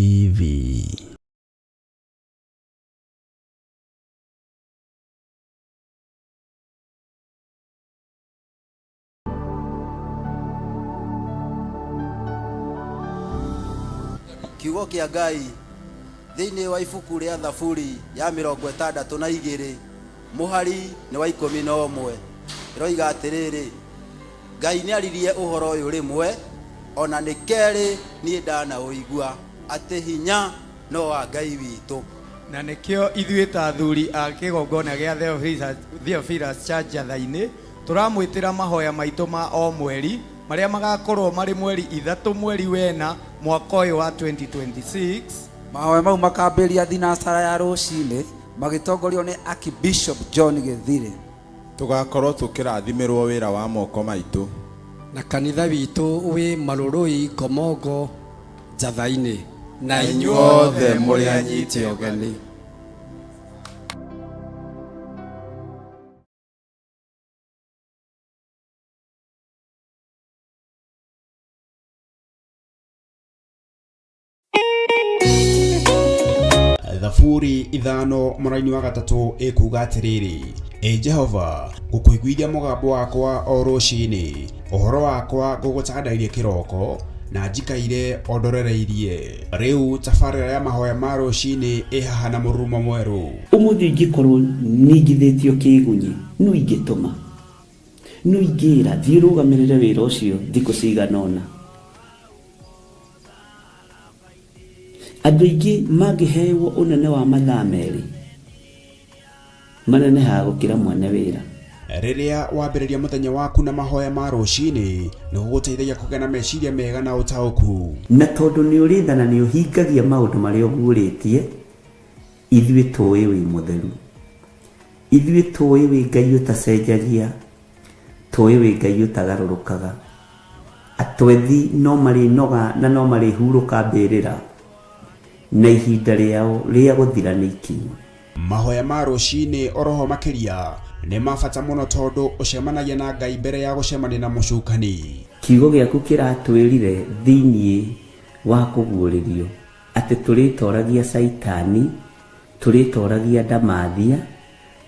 TV. Kiugo kĩa Ngai thĩinĩ wa ibuku rĩa Thaburi ya 62 mũhari nĩ wa 11 ĩroiga atĩrĩrĩ, Ngai nĩ aririe ũhoro ũyũ rĩmwe, ona nĩ kerĩ niĩ ndanaũigua, atĩ hinya no wa Ngai witũ. Na nĩkĩo ithuĩ ta athuri a kĩgongona gĩa Theophilus Church Njatha-inĩ tũramwĩtĩra mahoya maitũ ma o mweri marĩa magakorwo marĩ mweri 3 mweri wena mwaka ũyũ wa 2026. Mahoya mau makambĩrĩria thinacara ya rũcinĩ magĩtongorio nĩ Archbishop John Gĩthirĩ. Tũgakorwo tũkĩrathimĩrwo wĩra wa moko maitũ. Na kanitha witũ wĩ Marũrũi Ngomongo Njatha-inĩ. Na inyuothe mũrĩ anyite ũgeni. Thaburi 5 mũraini wa 3 ĩkuga atĩrĩrĩ, Ĩ Jehova, ngũkũiguithia mũgambo wakwa o rũcinĩ, ũhoro wakwa ngũgũtandairie kĩroko, na njikaire o ndorereirie. Rĩu tabarĩra ya mahoya ma rũcinĩ ĩ haha na mũrurumo mwerũ. Ũmũthĩ ingĩkorwo ningithĩtio kĩgunyi, nũ ingĩtũma? Nũ ingĩra, thiĩ ũrũgamĩrĩre wĩra ũcio thikũ cigana ũna? Andũ aingĩ mangĩhewo ũnene wa mathaa 2, manenehaga gũkĩra mwene wĩra. Rĩrĩa wambĩrĩria mũthenya waku na mahoya ma rũcinĩ, nĩ gũgũteithagia kũgĩa na meciria mega na ũtaũku. Na tondũ nĩ ũrĩ tha na nĩ ũhingagia maũndũ marĩa ũguũrĩtie, ithuĩ tũĩ wĩ mũtheru. Ithuĩ tũĩ wĩ Ngai ũtacenjagia, tũĩ wĩ Ngai ũtagarũrũkaga. Atwethi no marĩnoga na no marĩhurũka mbĩrĩra, na ihinda rĩao rĩa gũthira nĩ ikinyu. Mahoya ma rũcinĩ oroho makĩria nĩ ma bata mũno tondũ ũcemanagia na Ngai mbere ya gũcemania na mũcukani. Kiugo gĩaku kĩratwĩrire thĩinĩ wa kũguũrĩrio atĩ tũrĩtoragia Caitani, tũrĩtoragia ndamathia,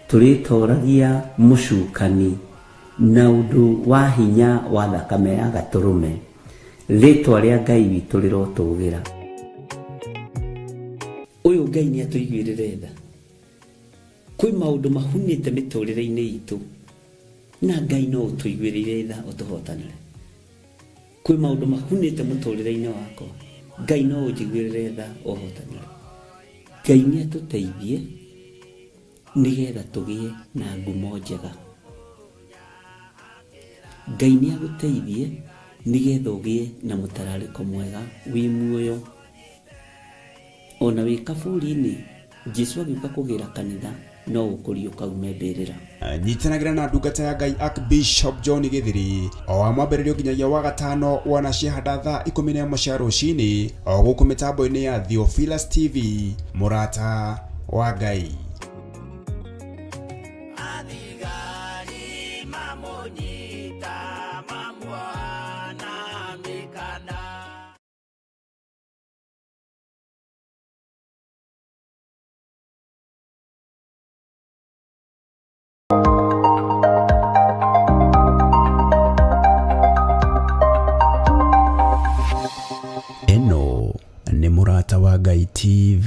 tũrĩtoragia mũcukani na ũndũ wa hinya wa thakame ya gatũrũme. Rĩtwa rĩa Ngai witũ rĩrotũgĩra. Ũyũ Ngai nĩ atũiguĩrĩre tha. Kwĩ maũndũ mahunĩte mĩtũrĩre-inĩ itũ na Ngai no ũtũiguĩrĩire tha ũtũhotanĩre. Kwĩ maũndũ mahunĩte mũtũrĩre-inĩ wakwa, Ngai no ũnjiguĩrĩre tha ũhotanĩre. Ngai nĩ atũteithie nĩgetha tũgĩe na ngumo njega. Ngai nĩ agũteithie nĩgetha ũgĩe na mũtararĩko mwega wĩ muoyo. Ona wĩ kaburi-inĩ, Jesu agĩũka kũgĩra kanitha no ũkũriũka ume mbĩrĩra. Nyitanagĩra na ndungata ya Ngai Archbishop John Gĩthiri o wa mwambĩrĩrio nginyagia wa gatano wona ciahanda thaa 11 cia rũcinĩ o gũkũ mĩtambo-inĩ ya Theophilus TV, mũrata wa Ngai. Athigari mamũnyita mamuoha na mĩkanda. Ĩno nĩ Mũrata wa Ngai TV.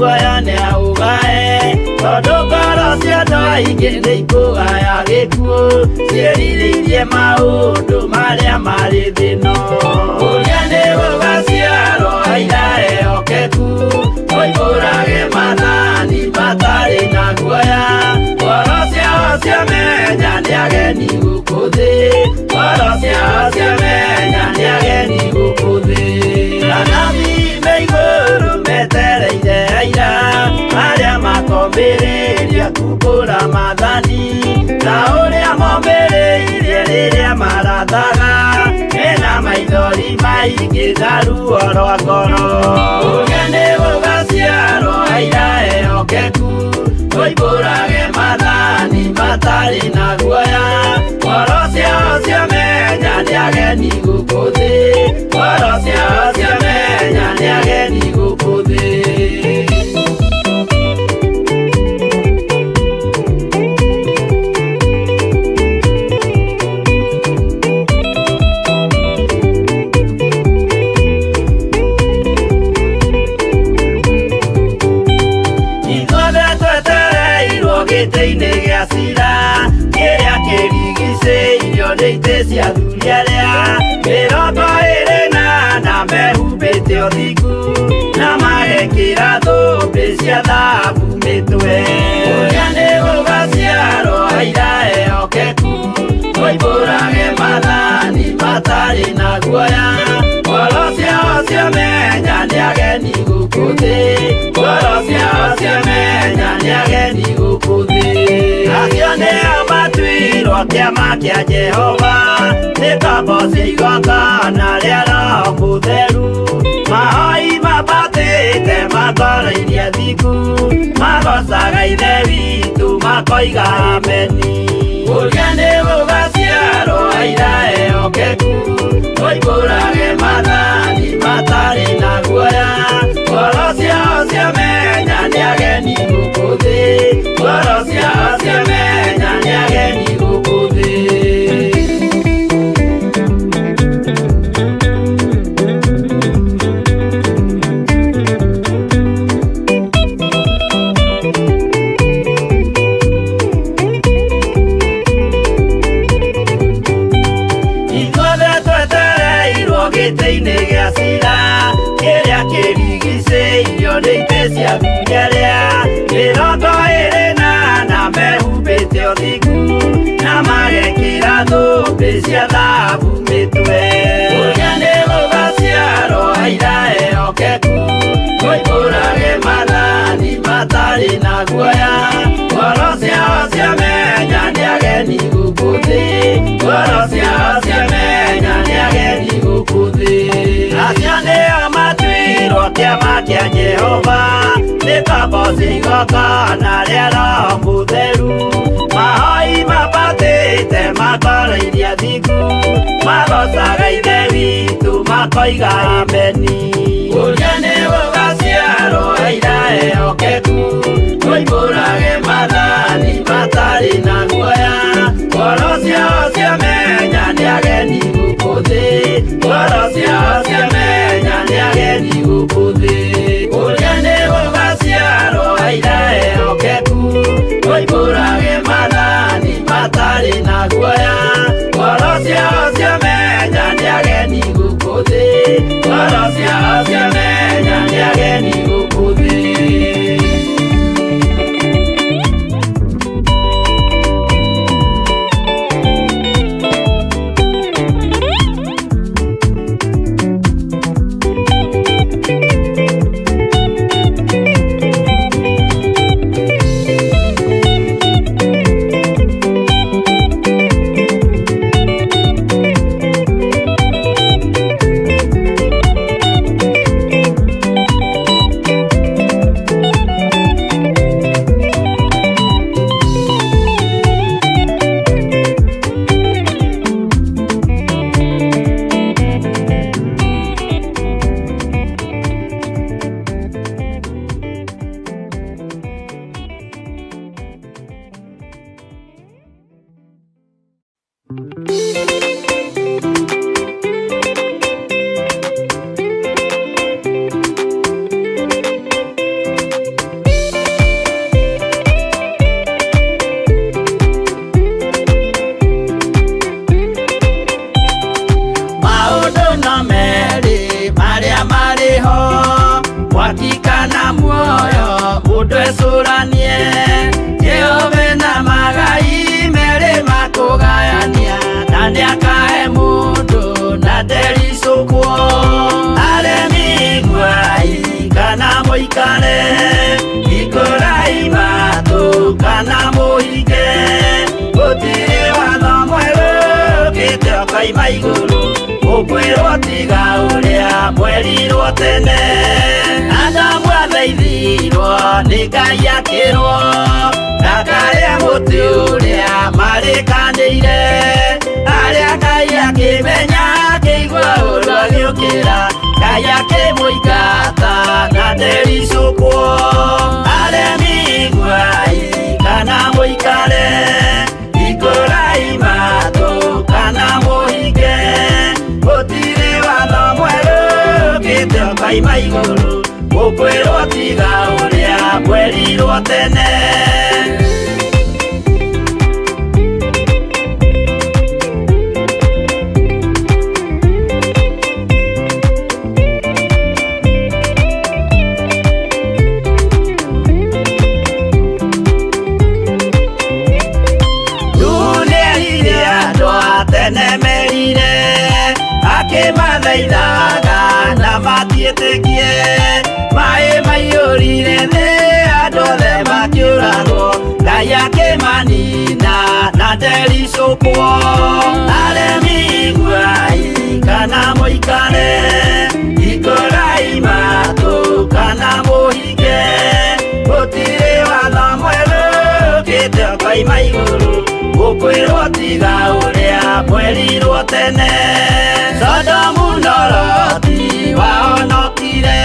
Muoyo nĩ aũgae tondũ ngoro cia andũ aingĩ nĩ ikũgaya gĩkuũ ciĩrirĩirie maũndũ marĩa marĩ thĩno. Ũrĩa nĩ gũgaciarwo aira ehokeku moimbũrage maathani matarĩ na guoya. Ngoro ciao ciamenya nĩ ageni gũkũ thĩ, ngoro ciao ciamenya nĩ ageni gũkũ thĩ. Anabii me igũrũ metereire aira arĩa makombĩrĩria kumbũra maathani ta ũrĩa mombĩrĩirie rĩrĩa marathaga mena maithori maingĩ na ruo rwa ngoro. Ũrĩa nĩ gũgaciarwo aira ehokeku moimbũrage maathani matarĩ na guoya. Ngoro ciao ciamenya nĩ ageni gũkũ thĩ, ngoro ciao ciamenya nĩ ageni gũkũ thĩ. Ithuothe twetereirwo gĩtĩ-inĩ gĩa cira kĩrĩa kĩrigicĩirio nĩ itĩ cia athuri arĩa 24 mehumbĩte ũthingu na magekĩra thũmbĩ cia thahabu mĩtwe. Ũrĩa nĩ gũgaciarwo aira ehokeku moimbũrage maathani matarĩ na guoya. Ngoro ciao ciamenya nĩ ageni gũkũ thĩ, ngoro ciao ciamenya nĩ ageni gũkũ thĩ. Acio nĩo matuirwo kĩama kĩa Jehova nĩ ngombo cia igongona rĩa Roho Mũtheru. Mahoi mambatĩte makoroirie athingu magocaga Ithe witũ makoiga ameni. Ũrĩa nĩ gũgaciarwo aira ehokeku moimbũrage maathani matarĩ na guoya. Ngoro ciao ciamenya nĩ ageni gũkũ thĩ, ngoro ciao ciamenya nĩ ageni gũkũ thĩ. Ithuothe twetereirwo gĩtĩ-inĩ gĩa cira kĩrĩa kĩrigicĩirio nĩ itĩ cia athuri arĩa 24 mehumbĩte ũthingu na magekĩra thũmbĩ cia thahabu mĩtwe. Ũrĩa nĩ gũgaciarwo aira ehokeku moimbũrage maathani matarĩ na guoya. Ngoro ciao ciamenya nĩ ageni gũkũ thĩ, ngoro ciao ciamenya nĩ ageni gũkũ thĩ. Acio nĩo matuirwo kĩama kĩa Jehova nĩ ngombo cia igongona rĩa Roho Mũtheru. Mahoi mambatĩte makoroirie athingu magocaga Ithe witũ makoiga ameni. Ũrĩa nĩ gũgaciarwo aira ehokeku moimbũrage maathani matarĩ na guoya. Ngoro ciao ciamenya nĩ ageni gũkũ thĩ, ngoro ciao ciamenya nĩ ageni gũkũ thĩ. Ũrĩa nĩ gũgaciarwo aira ehokeku moimbũrage maathani matarĩ na guoya. Ngoro ciao ciamenya nĩ ageni gũkũ thĩ, ngoro ciao ciamenya nĩ ageni gũkũ thĩ. Mwaki kana muoyo mũndũ ecũranie. Jehova na magai merĩ makũgayania, na nĩakahe mũndũ na ndericũkwo. Aremi iguai kana mũikare, hingũrai matũ kana mũhinge. Gũtirĩ watho mwerũ ũkĩte ũkoima igũrũ, ũkwĩrwo tiga ũrĩa mwerirwo tene. Adamu athaithirwo nĩ Ngai akĩrwo ndakarĩe mũtĩ ũrĩa marĩkanĩire. Arĩa Ngai akĩmenya akĩigua ũru agĩũkĩra, Ngai akĩmũingata na ndericũkwo. Aremi iguai kana mũikare, hingũrai matũ kana mũhinge. Gũtirĩ watho mwerũ ũkĩte ũkoima igũrũ, ũkwĩrwo tiga ũrĩa mwerirwo tene. Nĩerire andũ a tene merire, akĩmathaithaga na matiĩtĩkie. Maĩ maiyũrire thĩ andũ othe makĩũragwo, Ngai akĩmanina na ndericũkwo. Aremi iguai kana mũikare, hingũrai matũ kana mũhinge. Gũtirĩ watho mwerũ ũkĩte ũkoima igũrũ, ũkwĩrwo tiga ũrĩa mwerirwo tene. Sodomu na Loti wahonokire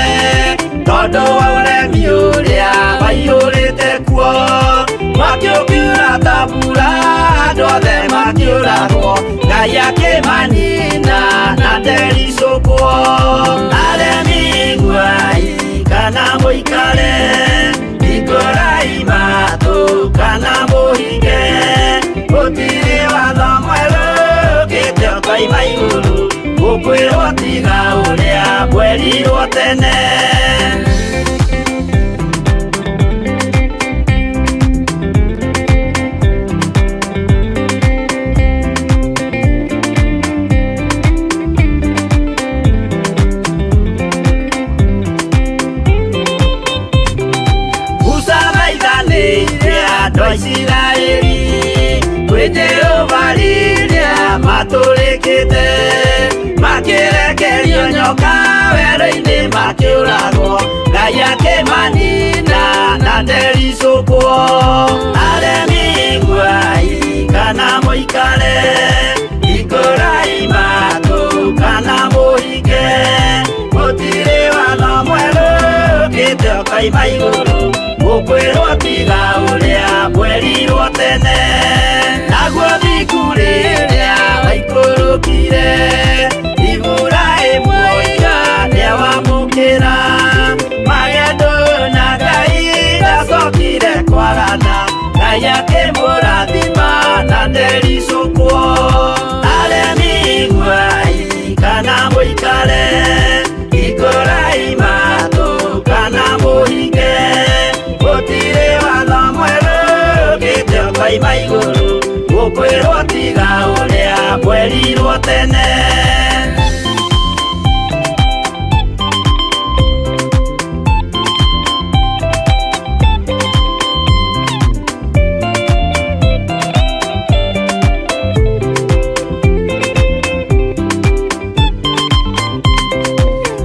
tondũ wa ũremi ũrĩa waiyũrĩte kuo. Mwaki ũkiura ta mbura andũ othe makĩũragwo, Ngai akĩmanina na ndericũkwo. Aremi iguai kana mũikare, hingũrai matũ kana mũhinge. Gũtirĩ watho mwerũ ũkĩte ũkoima igũrũ, ũkwĩrwo tiga ũrĩa mwerirwo tene. Musa thaithanĩire andũ a Isiraeli kwĩ Jehova rĩrĩa matũrĩkĩte, makĩrekerio nyoka werũ-inĩ makĩũragwo, Ngai akĩmanina na ndericũkwo. Aremi iguai kana mũikare, hingũrai matũ kana mũhinge. Gũtirĩ watho mwerũ ũkĩte ũkoima igũrũ, ũkwĩrwo tiga ũrĩa mwerirwo tene. Naguo thingu rĩrĩa waikũrũkire, Iburahĩmu oiga nĩawamũkĩra. Magendo na Ngai ndacokire kwagana, Ngai akĩmũrathima na ndericũkwo. Aremi iguai kana mũikare, hingũrai matũ kana mũhinge. Gũtirĩ watho mwerũ ũkĩte ũkoima igũrũ, ũkwĩrwo tiga ũrĩa mwerirwo tene.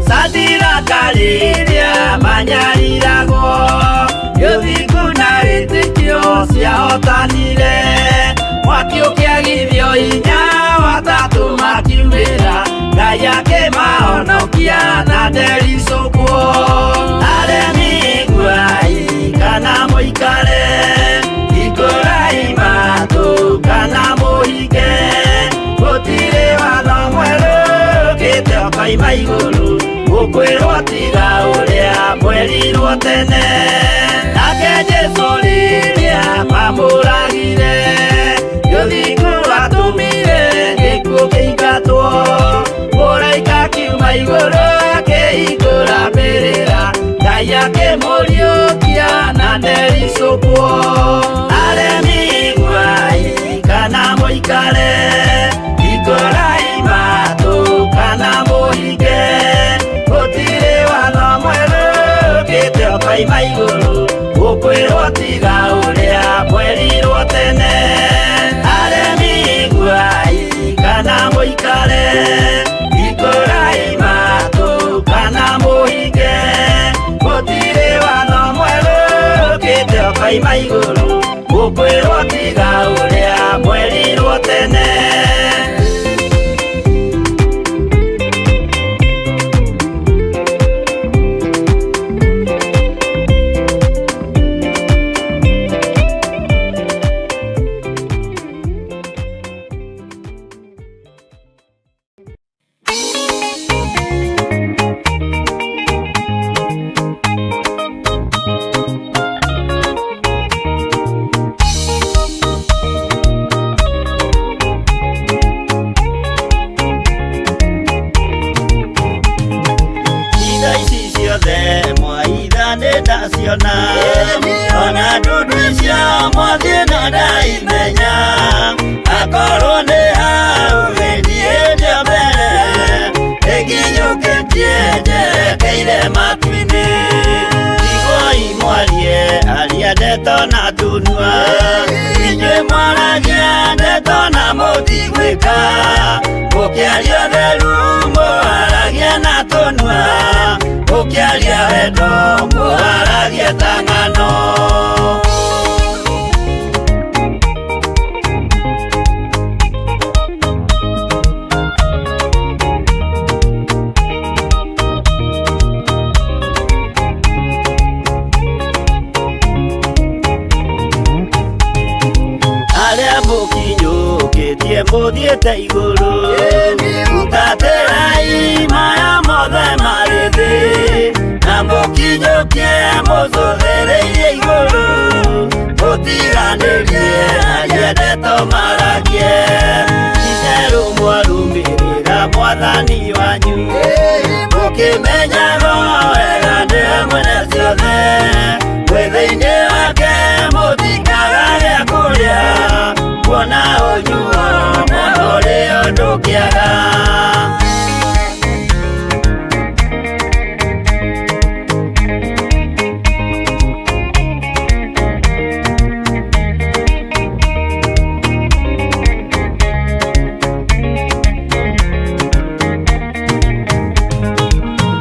Sadiraka rĩrĩa manyariragwo, ũthingu na wĩtĩkio ciahotanire. Mwaki ũkĩagithio hinya watatũ makiumĩra, Ngai akĩmahonokia na ndericũkwo. Aremi iguai kana mũikare, hingũrai matũ kana mũhinge. Gũtirĩ watho mwerũ ũkĩte ũkoima igũrũ, ũkwĩrwo tiga ũrĩa mwerirwo tene. Nake Jesũ rĩrĩa mamũragire, ũthingu watũmire gĩkuũ kĩingatwo. Mũraika akiuma igũrũ akĩhingũra mbĩrĩra, Ngai Akĩmũriũkia na ndericũkwo. Aremi iguai kana mũikare, hingũrai matũ kana mũhinge, gũtirĩ watho mwerũ ũkĩte ũkoima igũrũ, ũkwĩrwo tiga ũrĩa mwerirwo tene. Aremi iguai kana mũikare, hingũrai matũ kana mũhinge, gũtirĩ watho mwerũ ũkĩte ũkoima igũrũ, ũkwĩrwo tiga ũrĩa mwerirwo tene. Itha ici ciothe mwaitha nĩ ndaciona, ona ndundu icio mwathiĩ no ndaimenya, akorwo nĩ hau gĩthiĩ ndĩ mbere, ĩnginyũkĩtie njerekeire matu-inĩ. Iguai mwarie aria ndeto na tunua, inyuĩ mwaragia ndeto na mũtigwĩka, mũkĩaria ũtheru mũharagia na tũnua, mũkĩaria wendo mũharagia ta ng'ano. Arĩa mũkinyũkĩtie mũthiĩte igũrũ, hutatĩrai maya mothe marĩ thĩ, na mũkinyũkie mũcũthĩrĩirie igũrũ, mũtiganĩrie aria ndeto maragie, itherũ mwarũmĩrĩra mwathani wanyu, mũkĩmenyaga wega nĩwe mwene ciothe, mwĩ thĩinĩ wake mũtikaga gĩa kũrĩa, kuona ũnyuo na ũrĩo ndũkĩaga.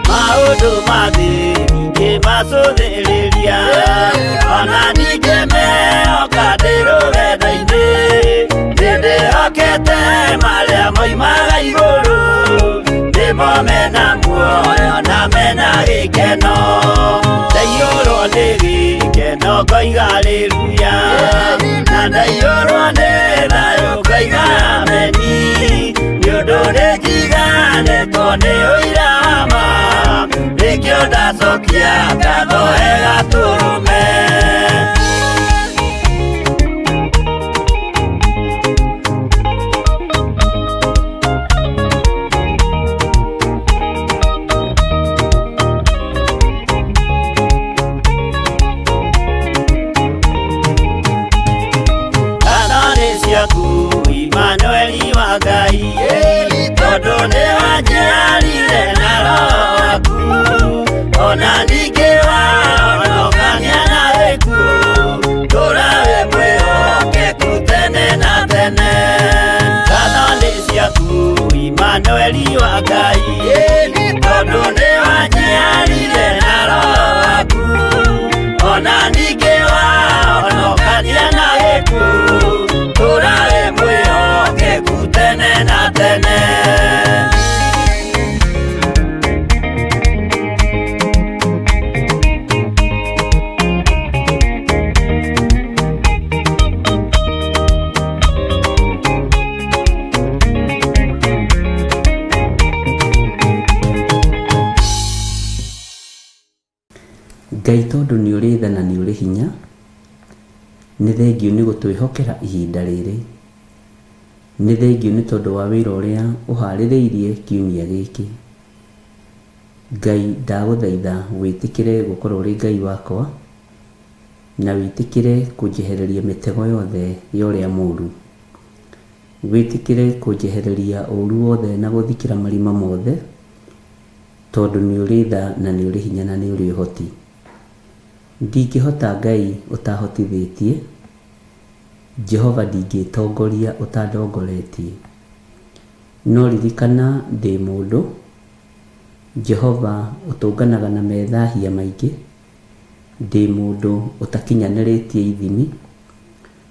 Maũndũ ma thĩ ndingĩmacũthĩrĩria, ona ndingĩmehoka ndĩ rũgendo-inĩ, nĩndĩhokete marĩa moimaga igũrũ, nĩmo mena muoyo na mena gĩkeno, ndaiyũrwo nĩ gĩkeno ngoiga haleluya, na ndaiyũrwo nĩ thayũ ngoiga ameni, nĩ ũndũ nĩnjiganĩtwo nĩ ũira wa ma, nĩkĩo ndacokia ngatho he Gatũrũme. Ngatho nĩ ciaku Imanueli wa Ngai, tondũ nĩwanjiarire na roho waku, ona ningĩ wahonokania na gĩkuũ, tũũra wĩ mwĩhokeku tene na tene. Ngatho nĩ ciaku Imanueli wa Ngai, tondũ nĩwanjiarire na roho waku, ona ningĩ wahonokania na gĩkuũ, tũũra wĩ mwĩhokeku tene na tene. Ngai tondũ nĩ ũrĩ tha na nĩ ũrĩ hinya, nĩ thengiũ nĩ gũtwĩhokera ihinda rĩrĩ, nĩ thengiũ nĩ tondũ wa wĩra ũrĩa ũharĩrĩirie kiumia gĩkĩ. Ngai ndagũthaitha wĩtĩkĩre gũkorwo ũrĩ Ngai wakwa, na wĩtĩkĩre kũnjehereria mĩtego yothe ya ũrĩa mũũru. Wĩtĩkĩre kũnjehereria ũũru wothe na gũthikĩra marima mothe, tondũ nĩ ũrĩ tha na nĩ ũrĩ hinya na nĩ ũrĩ ũhoti. Ndingĩhota Ngai ũtahotithĩtie, Jehova ndingĩtongoria ũtandongoretie. No ririkana ndĩ mũndũ, Jehova ũtũnganaga na methahia maingĩ, ndĩ mũndũ ũtakinyanĩrĩtie ithimi,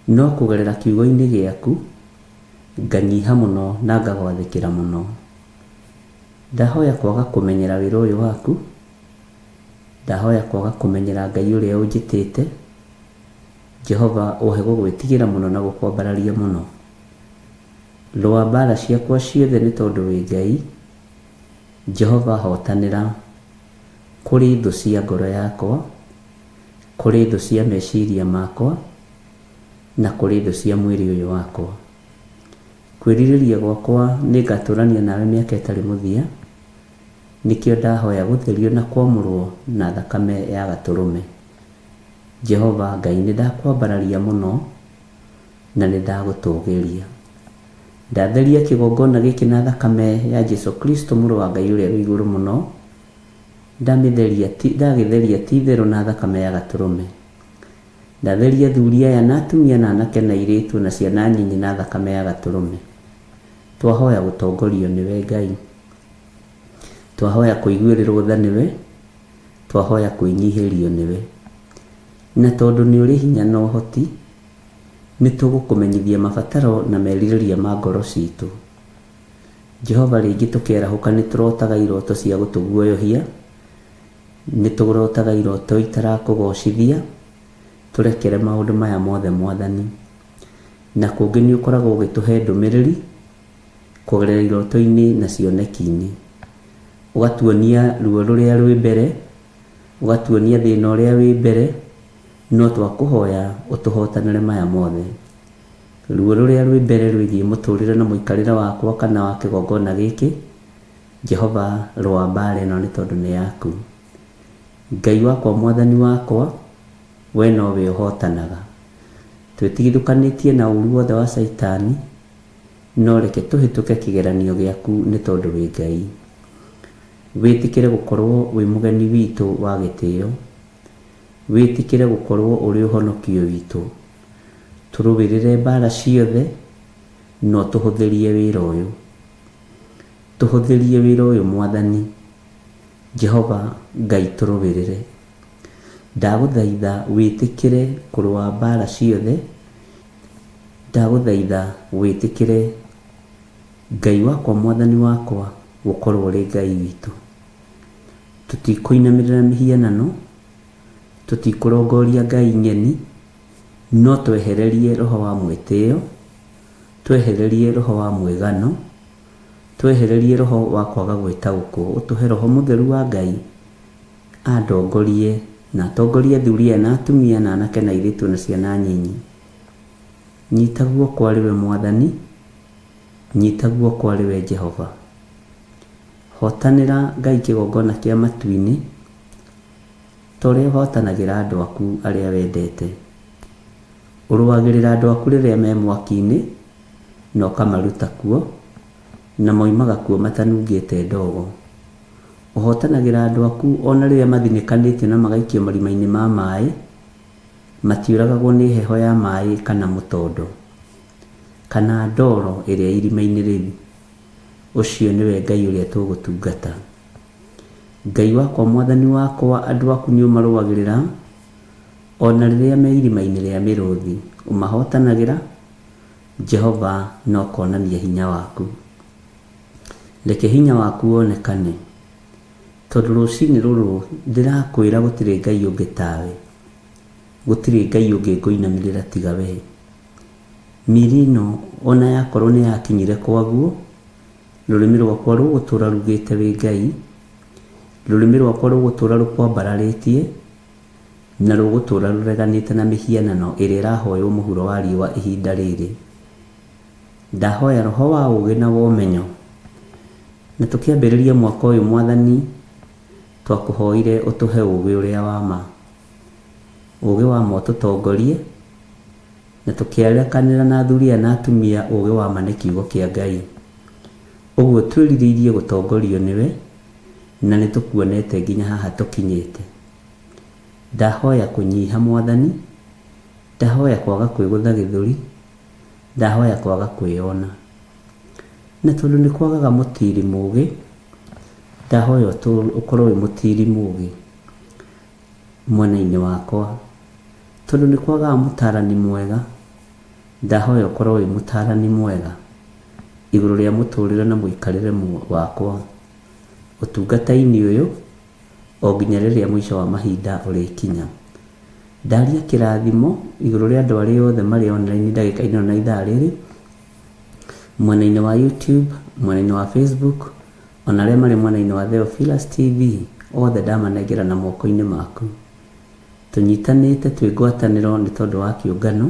no kũgerera kiugo-inĩ gĩaku, nganyiha mũno na ngagwathĩkĩra mũno. Ndahoya kwaga kũmenyera wĩra ũyũ waku, ndahoya kwaga kũmenyera Ngai ũrĩa ũnjĩtĩte, Jehova ũhe gũgwĩtigĩra mũno na gũkwambararia mũno. Rũa mbaara ciakwa ciothe nĩ tondũ wĩ Ngai, Jehova hotanĩra kũrĩ thũ cia ngoro yakwa, kũrĩ thũ cia meciria makwa, na kũrĩ thũ cia mwĩrĩ ũyũ wakwa. Kwĩrirĩria gwakwa nĩ ngatũrania nawe mĩaka ĩtarĩ mũthia, nĩkĩo ndahoya gũtherio na kwamũrwo na thakame ya Gatũrũme. Jehova Ngai nĩ ndakwambararia mũno na nĩ ndagũtũgĩria. Ndatheria kĩgongona gĩkĩ na thakame ya Jesu Kristo mũrũ wa Ngai ũrĩa wĩ igũrũ mũno, ndamĩtheria ti ndagĩtheria ti itherũ na thakame ya Gatũrũme. Ndatheria athuri aya na atumia na anake na airĩtu na ciana nyinyi na thakame ya Gatũrũme. Twahoya gũtongorio nĩwe Ngai. Twahoya kũiguĩrĩrwo tha nĩwe. Twahoya kwĩnyihĩrio nĩwe. Na tondũ nĩ ũrĩ hinya na ũhoti, nĩ tũgũkũmenyithia mabataro na merirĩria ma ngoro citũ. Jehova rĩngĩ tũkĩarahũka nĩ tũrotaga iroto cia gũtũguoyohia, nĩ tũrotaga iroto itarakũgocithia, tũrekere maũndũ maya mothe Mwathani. Na kũngĩ nĩ ũkoragwo ũgĩtũhe ndũmĩrĩri kũgerera iroto-inĩ na cioneki-inĩ. Ũgatuonia ruo rũrĩa rwĩ mbere, ũgatuonia thĩna ũrĩa wĩ mbere, no twakũhoya ũtũhotanĩre maya mothe. Ruo rũrĩa rwĩ mbere rwĩgiĩ mũtũrĩre na mũikarĩre wakwa kana wa kĩgongona gĩkĩ, Jehova rũa mbaara ĩno nĩ tondũ nĩ yaku. Ngai wakwa Mwathani wakwa, we nowe ũhotanaga. Twĩtigithũkanĩtie na ũru wothe wa Caitani, no reke tũhĩtũke kĩgeranio gĩaku nĩ tondũ wĩ Ngai. Wĩtĩkĩre gũkorwo wĩ mũgeni witũ wa gĩtĩo. Wĩtĩkĩre gũkorwo ũrĩ ũhonokio witũ. Tũrũĩrĩre mbaara ciothe, na ũtũhũthĩrie wĩra ũyũ. Tũhũthĩrie wĩra ũyũ Mwathani. Jehova Ngai tũrũĩrĩre. Ndagũthaitha wĩtĩkĩre kũrũa mbaara ciothe. Ndagũthaitha wĩtĩkĩre Ngai wakwa Mwathani wakwa gũkorwo ũrĩ Ngai witũ. Tũtikũinamĩrĩra mĩhianano, tũtikũrongoria ngai ng'eni, no twehererie roho wa mwĩtĩo, twehererie roho wa mwĩgano, twehererie roho wa kwaga gwĩtaũkwo, ũtũhe roho mũtheru wa Ngai andongorie na atongorie athuri aya na atumia na anake na airĩtu na ciana nyinyi. Nyita guoko arĩ we Mwathani, nyita guoko arĩ we Jehova. Hotanĩra Ngai kĩgongona kĩa matu-inĩ, ta ũrĩa ũhotanagĩra andũ aku arĩa wendete. Ũrũagĩrĩra andũ aku rĩrĩa me mwaki-inĩ, na ũkamaruta kuo, na moimaga kuo matanungĩte ndogo. Ũhotanagĩra andũ aku o na rĩrĩa mathinĩkanĩtio na magaikio marima-inĩ ma maĩ, matiũragagwo nĩ heho ya maĩ kana mũtondo, kana ndoro ĩrĩa irima-inĩ rĩu. Ũcio nĩwe Ngai ũrĩa tũgũtungata. Ngai wakwa Mwathani wakwa, andũ aku nĩ ũmarũagĩrĩra, o na rĩrĩa me irima-inĩ rĩa mĩrũthi, ũmahotanagĩra, Jehova, na ũkonania hinya waku. Reke hinya waku wonekane, tondũ rũcinĩ rũrũ ndĩrakwĩra gũtirĩ Ngai ũngĩ tawe, gũtirĩ Ngai ũngĩ ngũinamĩrĩra tiga we. Mĩĩrĩ ĩno o na yakorwo nĩ yakinyire kwaguo, rũrĩmĩ rwakwa rũgũtũra rugĩte wĩ Ngai, rũrĩmĩ rwakwa rũgũtũra rũkwambararĩtie, na rũgũtũra rũreganĩte na mĩhianano ĩrĩa ĩrahoywo mũhuro wa riũa ihinda rĩrĩ. Ndahoya roho wa ũũgĩ na wa ũmenyo. Na tũkĩambĩrĩria mwaka ũyũ Mwathani, Twakũhoire ũtũhe ũũgĩ ũrĩa wa ma. Ũũgĩ wa ma ũtũtongorie, na tũkĩarekanĩra na athuri aya na atumia ũũgĩ wa ma nĩ kiugo kĩa Ngai. Ũguo twĩrirĩirie gũtongorio nĩwe, na nĩ tũkuonete nginya haha tũkinyĩte. Ndahoya kũnyiha Mwathani, ndahoya kwaga kwĩgũtha gĩthũri, ndahoya kwaga kwĩyona. Na tondũ nĩ kwagaga mũtiiri mũũgĩ, ndahoya ũkorwo wĩ mũtiiri mũũgĩ mwena-inĩ wakwa. Tondũ nĩ kwagaga mũtaarani mwega, ndahoya ũkorwo wĩ mũtaarani mwega igũrũ rĩa mũtũrĩre na mũikarĩre wakwa ũtungata-inĩ ũyũ o nginya rĩrĩa mũico wa mahinda ũrĩkinya. Ndaria kĩrathimo igũrũ rĩa andũ arĩa othe marĩ online ndagĩka-inĩ ĩno na ithaa rĩrĩ, mwena-inĩ wa YouTube, mwena-inĩ wa Facebook, ona arĩa marĩ mwena-inĩ wa Theophilus TV, othe ndamanengera na moko-inĩ maku. Tũnyitanĩte twĩ ngwatanĩro nĩ tondũ wa kĩũngano,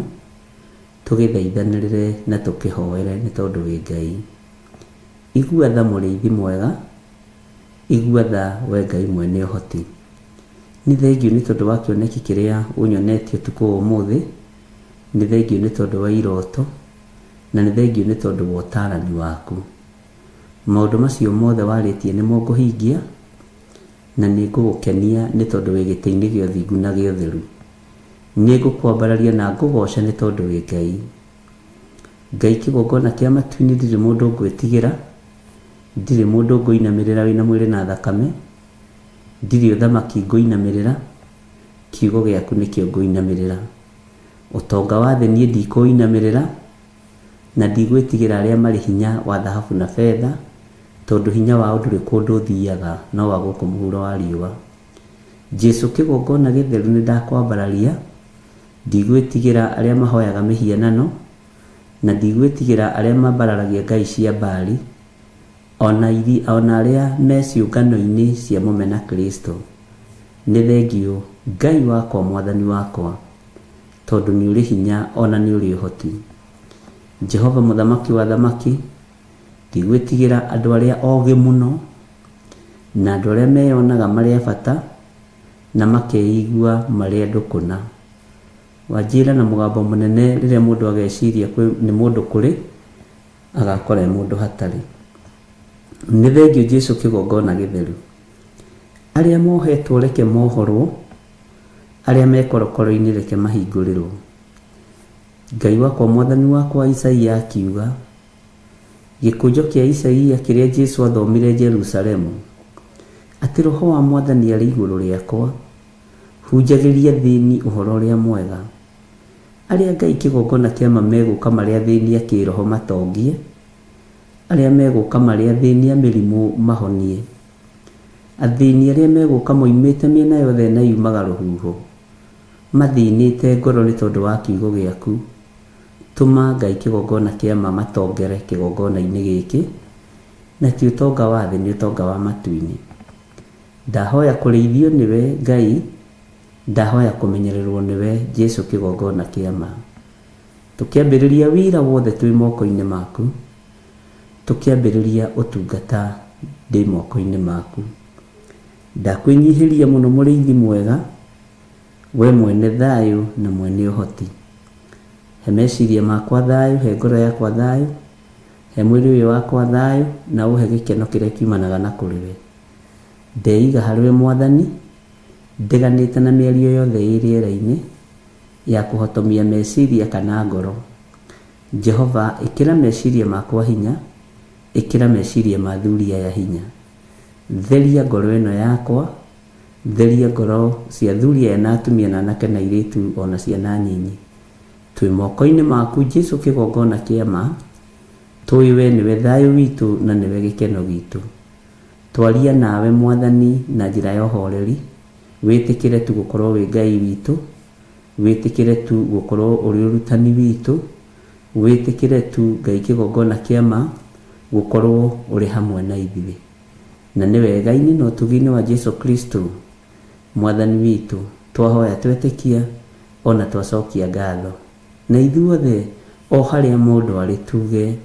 tũgĩthaithanĩrĩre na tũkĩhoere nĩ tondũ wĩ Ngai. Igua tha mũrĩithi mwega, igua tha we Ngai mwene ũhoti. Nĩ thengiũ nĩ tondũ wa kĩoneki kĩrĩa ũnyonetie ũtukũ wa ũmũthĩ, nĩ thengiũ nĩ tondũ wa iroto, na nĩ thengiũ nĩ tondũ wa ũtaarani waku. Maũndũ macio mothe warĩtie nĩmo ngũhingia, na nĩ ngũgũkenia nĩ tondũ wĩ gĩtĩ-inĩ gĩa ũthingu na gĩa ũtheru. Nĩ ngũkwambararia na ngũgooce nĩ tondũ wĩ Ngai. Ngai kĩgongona kĩa matu-inĩ ndirĩ mũndũ ngwĩtigĩra, ndirĩ mũndũ ngũinamĩrĩra wĩna mwĩrĩ na thakame, ndirĩ ũthamaki ngũinamĩrĩra, kiugo gĩaku nĩkĩo ngũinamĩrĩra. Ũtonga wa thĩ niĩ ndikũinamĩrĩra, na ndigwĩtigĩra arĩa marĩ hinya wa thahabu na betha, tondũ hinya wao ndũrĩ kũndũ ũthiaga no wa gũkũ mũhuro wa riũa. Jesu kĩgongona gĩtheru nĩ ndakwambararia, ndigwĩtigĩra arĩa mahoyaga mĩhianano, na ndigwĩtigĩra arĩa mambararagia ngai cia Baali, ona arĩa me ciũngano-inĩ cia mũmena Kristo. Nĩ thengiũ Ngai wakwa Mwathani wakwa, tondũ nĩ ũrĩ hinya ona nĩ ũrĩ ũhoti. Jehova mũthamaki wa athamaki, ndigwĩtigĩra andũ arĩa ogĩ mũno, na andũ arĩa meyonaga marĩ a bata, na makeigua marĩ andũ kũna. Wanjĩra na mũgambo mũnene rĩrĩa mũndũ ageciria nĩ mũndũ kũrĩ, agakora e mũndũ hatarĩ. Nĩ thengiũ Jesu kĩgongona gĩtheru. Arĩa mohetwo reke mohorwo, arĩa me korokoro-inĩ reke mahingũrĩrwo. Ngai wakwa Mwathani wakwa Isaia akiuga, gĩkũnjo kĩa Isaia kĩrĩa Jesu athomire Jerusalemu, atĩ Roho wa Mwathani arĩ igũrũ rĩakwa, hunjagĩria athĩni ũhoro ũrĩa mwega. Arĩa Ngai kĩgongona kĩa ma megũka marĩ athĩni a kĩroho matongie, arĩa megũka marĩ athĩni a mĩrimũ mahonie. Athĩni arĩa megũka moimĩte mĩena yothe na yumaga rũhuho, mathĩnĩte ngoro nĩ tondũ wa kiugo gĩaku. Tũma Ngai kĩgongona kĩa ma matongere kĩgongona-inĩ gĩkĩ, na ti ũtonga wa thĩ, nĩ ũtonga wa matu-inĩ. Ndahoya kũrĩithio nĩwe Ngai, ndahoya kũmenyererwo nĩwe Jesu kĩgongona kĩa ma. Tũkĩambĩrĩria wĩra wothe twĩ moko-inĩ maku, tũkĩambĩrĩria ũtungata ndĩ moko-inĩ maku. Ndakwĩnyihĩria mũno mũrĩithi mwega, we mwene thayũ na mwene ũhoti. He meciria makwa thayũ, he ngoro yakwa thayũ, he mwĩrĩ ũyũ wakwa thayũ, na ũhe gĩkeno kĩrĩa kiumanaga na kũrĩ we. Ndeiga harĩ we Mwathani, ndeganĩte na mĩario yothe ĩ rĩera-inĩ ya kũhotomia meciria kana ngoro. Jehova, ĩkĩra meciria makwa hinya, ĩkĩra meciria ma athuri aya hinya. Theria ngoro ĩno yakwa, theria ngoro cia athuri aya na atumia na anake na airĩtu ona ciana nyinyi. Twĩ moko-inĩ maku Jesu kĩgongona kĩa ma, tũĩ we nĩwe thayũ witũ na nĩwe gĩkeno gitũ. Twaria nawe Mwathani na njĩra ya ũhoreri, wĩtĩkĩre tu gũkorwo wĩ Ngai witũ, wĩtĩkĩre tu gũkorwo ũrĩ ũrutani witũ, wĩtĩkĩre tu Ngai kĩgongona kĩa ma gũkorwo ũrĩ hamwe na ithuĩ. Na nĩ wega-inĩ na ũtugi-inĩ wa Jesu Kristo Mwathani witũ, twahoya twetĩkia ona twacokia ngatho. Na ithuothe o harĩa mũndũ arĩ tuge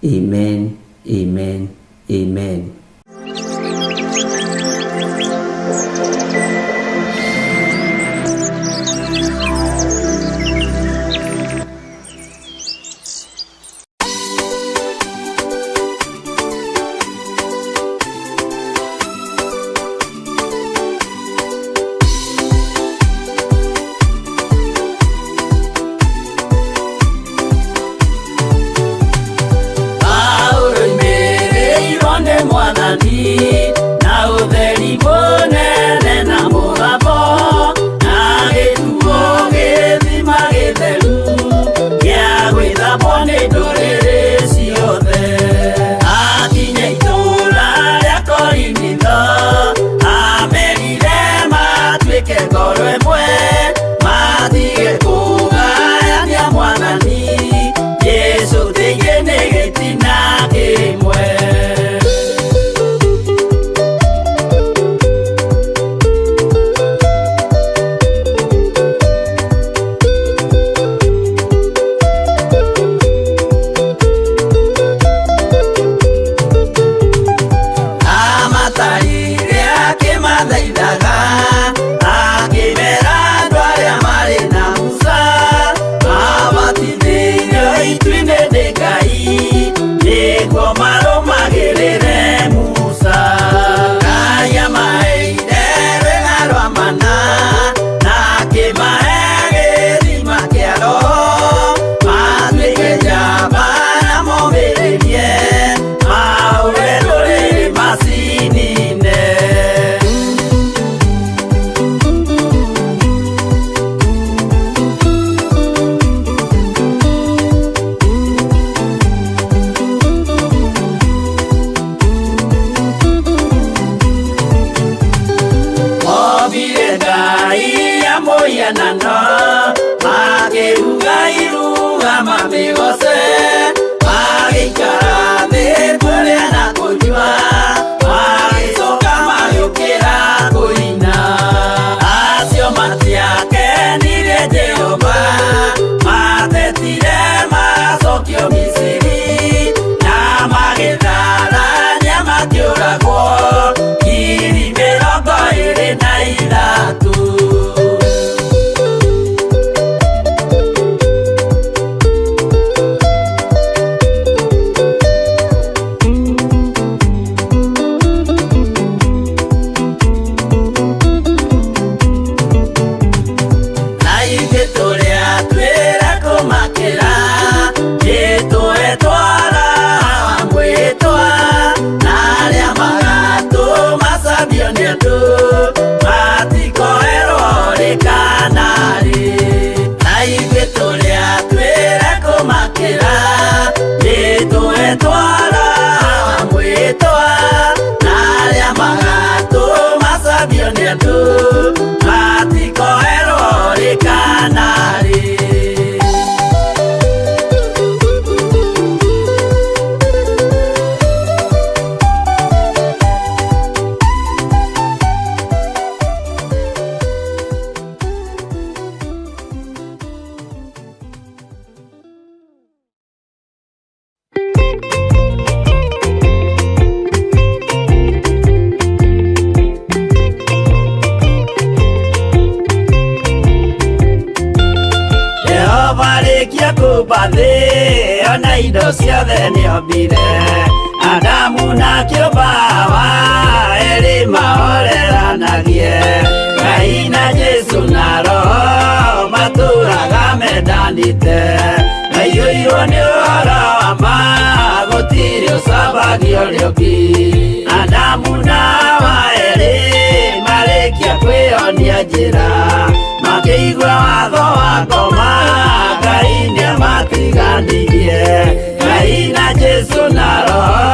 amen, amen, amen. Mombire ngai ya mũhianano, makĩruga iruga mamĩgoce, magĩikara thĩ kũrĩa na kũnyua, magĩcoka magĩũkĩra kũina. Acio matiakenirie Jehova, matetire macokio Misiri, na magĩtharania makĩũragwo 23,000. Na ithuĩ tũrĩa twĩra kũmakĩra, nĩtũetwara wa mwĩtwa, na arĩa magatũmacambio nĩ andũ, matikoerwo rĩ kana rĩ. Na ithuĩ tũrĩa twĩra kũmakĩra, nĩtũetwara wa mwĩtwa, na arĩa magatũmacambio nĩ andũ, matikoerwo rĩ kana rĩ. Jehova rĩkia kũmba thĩ, ona indo ciothe nĩombire, Adamu na kĩũmba Hawa, erĩ mahoreranagie. Ngai na Jesũ na Roho matũraga mendanĩte, maiyũirwo nĩ ũhoro wa ma, gũtirĩ ũcambagio ũrĩa ũngĩ. Adamu na Hawa erĩ marĩkia kwĩyonia njĩra, makĩigua watho wa ngoma, Ngai nĩamatiganirie. Ngai na Jesũ na Roho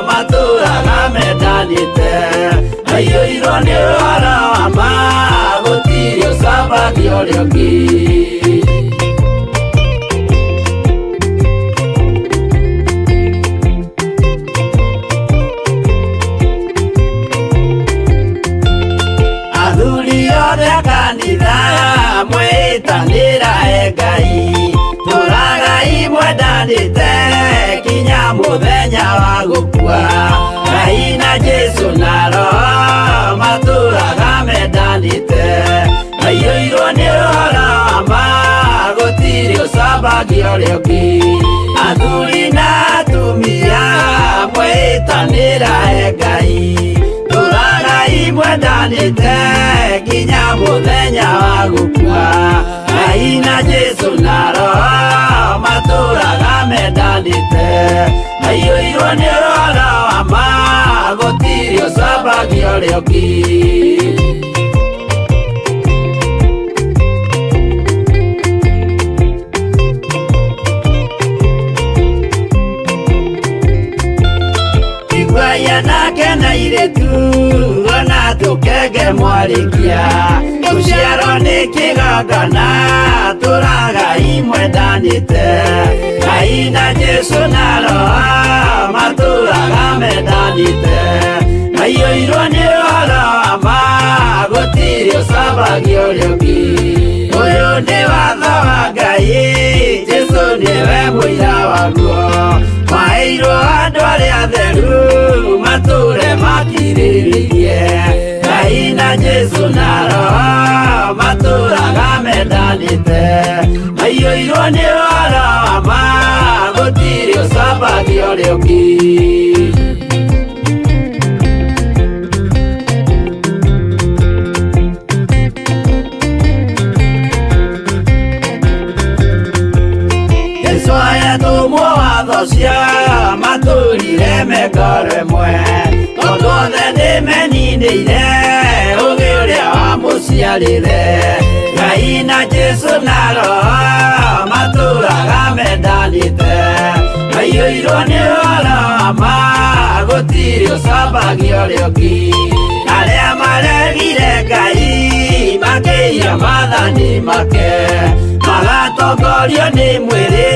matũraga mendanĩte, maiyũirwo nĩ ũhoro wa ma, gũtirĩ ũcambagio ũrĩa ũngĩ. Athuri othe a kanitha mwĩtanĩra e Ngai, tũragai mwendanĩte kinya mũthenya wa gũkua. Ngai na Jesũ na Roho matũraga mendanĩte, maiyũirwo nĩ ũhoro wa ma, gũtirĩ ũcambagio ũrĩa ũngĩ. Athuri na atumia mwĩtanĩra e Ngai, tũragai mwendanĩte nginya mũthenya wa gũkua. Ngai na Jesũ na Roho matũraga mendanĩte, maiyũirwo nĩ ũhoro wa ma, gũtirĩ ũcambagio ũrĩa ũngĩ. Iguai anake na airĩtu, ona tũkenge mwarĩkia, gũciarwo nĩ kĩgongona, tũragai mwendanĩte. Ngai na Jesũ na Roho matũraga mendanĩte, maiyũirwo nĩ ũhoro wa ma, gũtirĩ ũcambagio ũrĩa ũngĩ. Ũyũ nĩ watho wa Ngai, Jesũ nĩwe mũira waguo, maheirwo andũ arĩa atheru matũre makirĩrĩirie. Ngai na Jesũ na Roho matũraga mendanĩte, maiyũirwo nĩ ũhoro wa ma, gũtirĩ ũcambagio ũrĩa ũngĩ. Jesũ ayatũmwo watho cia matũrire mengoro ĩmwe, tondũ othe nĩmeninĩire ũgĩ ũrĩa wamũciarire. Ngai na Jesũ na Roho matũraga mendanĩte, maiyũirwo nĩ ũhoro wa ma, gũtirĩ ũcambagio ũrĩa ũngĩ. Arĩa maregire Ngai matimake Magatongorio nĩ mwĩrĩ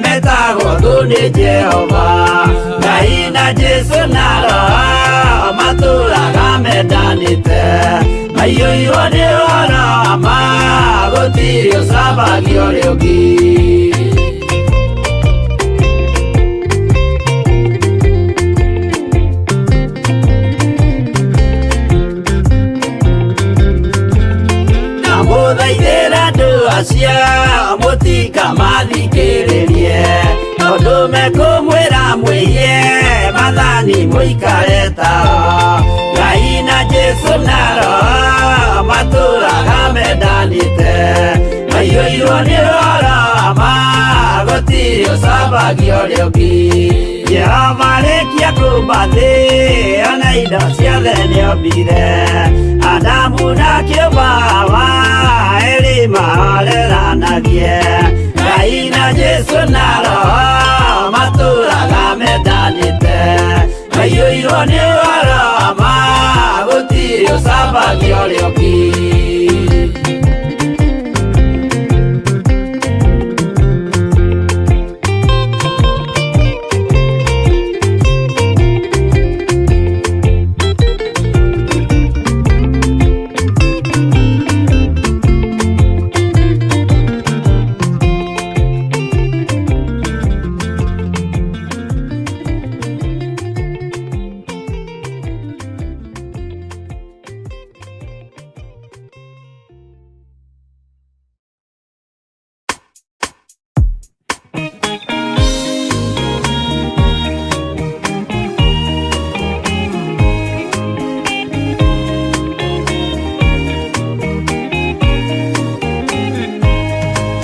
metagwo thũ nĩ Jehova Ngai na Jesu na Roho matũraga mendanĩte maiyũirwo nĩ ũhoro wa ma gũtirĩ ũcambagia ũrĩa ũngĩ. Ndamũthaithĩra andũ acio mũtikamathikĩrĩrie tondũ mekũmwĩra mwĩhie mathani mũikare tao Ngai na Jesu na Roho matũraga mendanĩte maiyũirwo nĩ ũhoro wa ma gũtirĩ ũcambagia ũrĩa ũngĩ. Jehova arĩkia kũũmba thĩ ona indo ciothe nĩombire Adamu na kĩũmba Hawa erĩ mahoreranagie Ngai na Jesu na Roho matũraga mendanĩte maiyũirwo nĩ ũhoro wa ma gũtirĩ ũcambagia ũrĩa ũngĩ.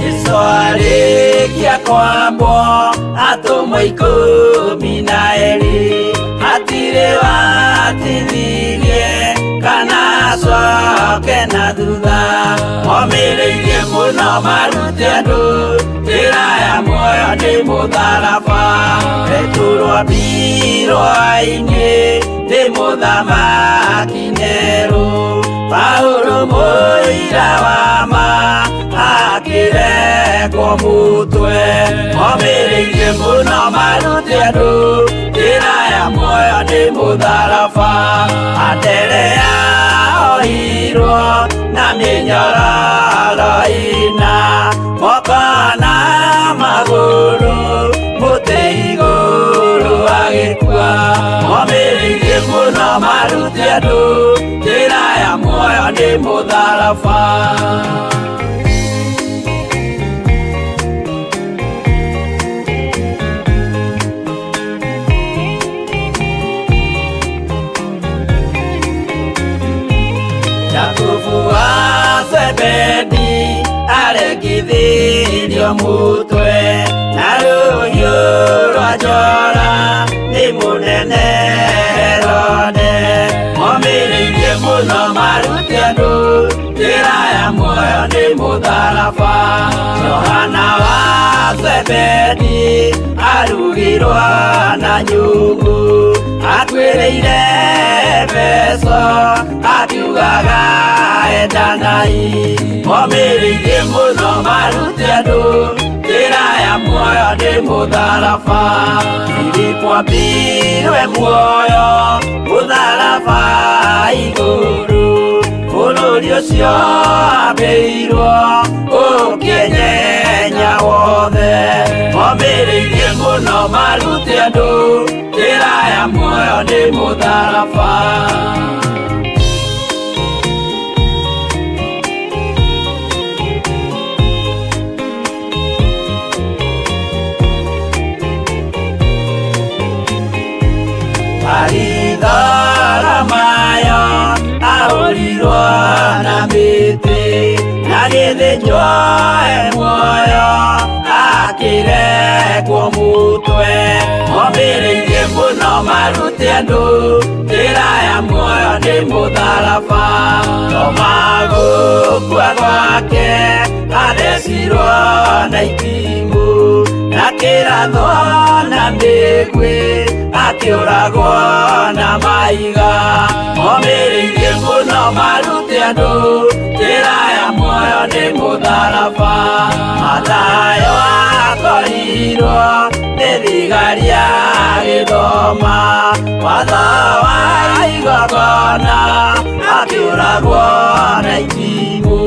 Jesu arĩkia kwambwo atũmwo 12 hatirĩ watithirie kana acoke na thutha momĩrĩirie mũno marute andũ njĩra ya muoyo nĩ mũtharaba Petero ambirwo-inĩ nĩ mũthamaki Nero Paulo mũira wa ma akĩrekwo mũtwe momĩrĩirie mũno marute andũ njĩra ya muoyo nĩ mũtharaba Anderea ohirwo na mĩnyororo ĩna moko na magũrũ mũtĩ igũrũ agĩkua momĩrĩirie mũno marute andũ njĩra ya muoyo nĩ mũtharaba. Jakubu wa Zebedi aregithirio mũtwe na rũhiũ rwa njora nĩ mũnene Herode momĩrĩirie mũno marute andũ njĩra ya muoyo nĩ mũtharaba Johana wa Zebedi arugirwo na nyungu akuĩrĩire Efeso akiugaga endanai momĩrĩirie mũno marute andũ njĩra ya muoyo nĩ mũtharaba Filipo ambirwe muoyo mũtharaba igũrũ bũrũri ũcio ambĩirwo ũkĩenyenya wothe momĩrĩirie mũno marute andũ njĩra ya muoyo nĩ mũtharaba. Baritholomayo ahũrirwo na mĩtĩ na gĩthĩnjwo e muoyo akĩrekwo mũtwe momĩrĩirie mũno marute andũ njĩra ya muoyo nĩ mũtharaba Toma gũkua gwake athecirwo na itimũ na kĩrathwo na mĩguĩ akĩũragwo na maiga momĩrĩirie mũno marute andũ njĩra ya Muoyo nĩ mũtharaba. Mathayo akorirwo nĩ thigari agĩthoma watho wa igongona, akĩũragwo na itimũ.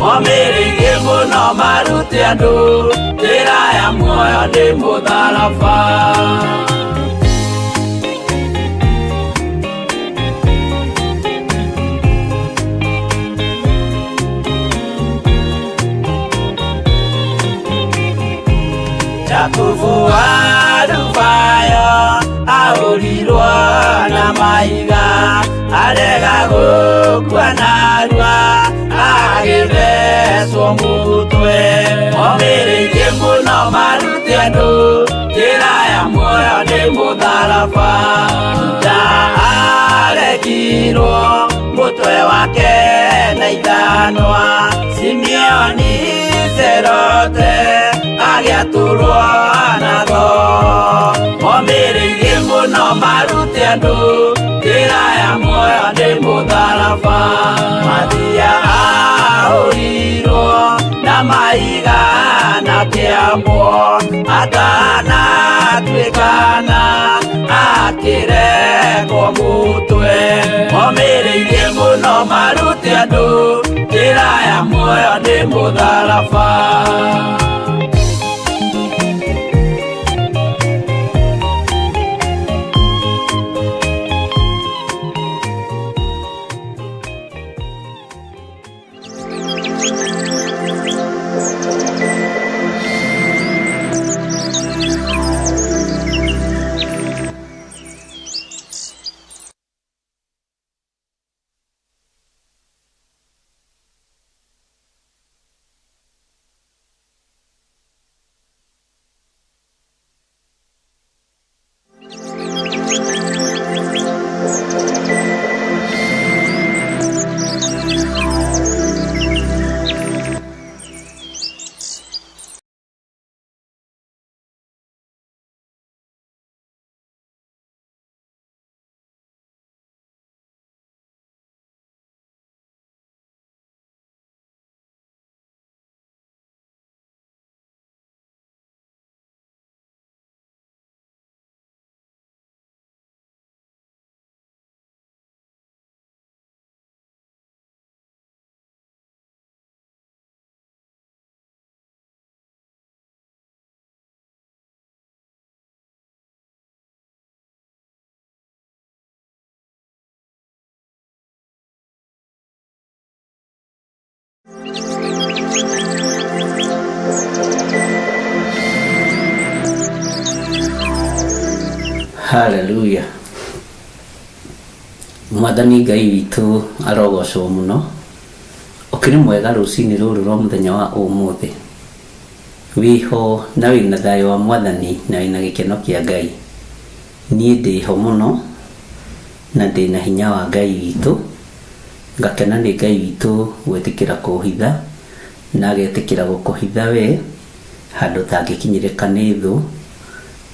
Momĩrĩirie mũno marute andũ njĩra ya muoyo nĩ mũtharaba. Jakubu wa Alufayo ahũrirwo na mahiga, arega gũkua narua, agĩthecwo mũtwe. Omĩrĩirie mũno marute andũ njĩra ya muoyo nĩ mũtharaba. Juda aregirwo mũtwe wake na ithanwa, Simeoni Serote agĩatũrwo na thoo. Omĩrĩirie mũno marute andũ njĩra ya muoyo nĩ mũtharaba. Mathia ahũrirwo na mahiga na kĩambwo, atanatuĩkana akĩrekwo mũtwe. Omĩrĩirie mũno marute andũ njĩra ya muoyo nĩ mũtharaba. Haleluya. Mwathani Ngai witũ arogocwo mũno. Ũkĩrĩ mwega rũcinĩ rũrũ rwa mũthenya wa ũmũthĩ. Wĩho na wĩna thayũ wa Mwathani na wĩna gĩkeno kĩa Ngai. Niĩ ndĩho mũno na ndĩna hinya wa Ngai witũ. Ngakena nĩ Ngai witũ gwĩtĩkĩra kũhitha na agetĩkĩra gũkũhitha we handũ ũtangĩkinyĩrĩka nĩ thũ,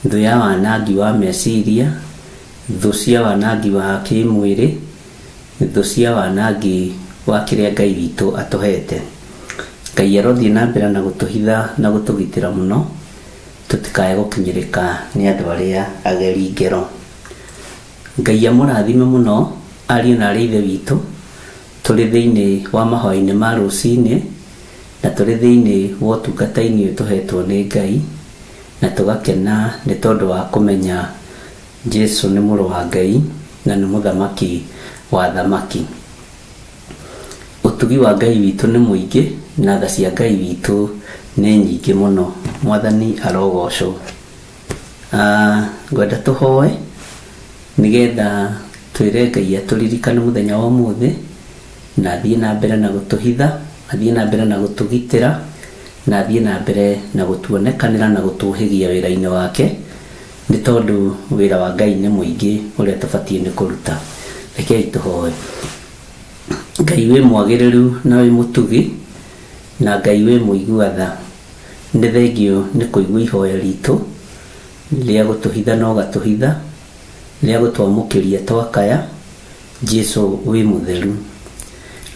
thũ ya wanangi wa meciria, thũ cia wanangi wa kĩmwĩrĩ, thũ cia wanangi wa kĩrĩa Ngai witũ atũhete. Ngai arothiĩ na mbere na gũtũhitha na gũtũgitĩra mũno, tũtikae gũkinyĩrĩka nĩ andũ arĩa ageri ngero. Ngai amũrathime mũno ariũ na arĩ ithe witũ, tũrĩ thĩinĩ wa mahoya-inĩ ma rũcinĩ na tũrĩ thĩinĩ wa ũtungata-inĩ ũyũ tũhetwo nĩ Ngai, na tũgakena nĩ tondũ wa kũmenya Jesu nĩ mũrũ wa Ngai na nĩ mũthamaki wa athamaki. Ũtugi wa Ngai witũ nĩ mũingĩ na tha cia Ngai witũ nĩ nyingĩ mũno. Mwathani arogocwo. Ngwenda tũhoe nĩgetha twĩre Ngai atũririkane mũthenya wa ũmũthĩ na athiĩ na mbere na gũtũhitha, athiĩ na mbere na gũtũgitĩra, na athiĩ na mbere na gũtuonekanĩra na gũtũhĩgia wĩra-inĩ wake, nĩ tondũ wĩra wa Ngai nĩ mũingĩ ũrĩa tũbatiĩ nĩ kũruta. Rekei tũhoe. Ngai wĩ mwagĩrĩru na wĩ mũtugi, na Ngai wĩ mũigua tha, nĩ thengiũ nĩ kũigua ihoya ritũ rĩa gũtũhitha na ũgatũhitha, rĩa gũtwamũkĩria twakaya. Jesu wĩ mũtheru.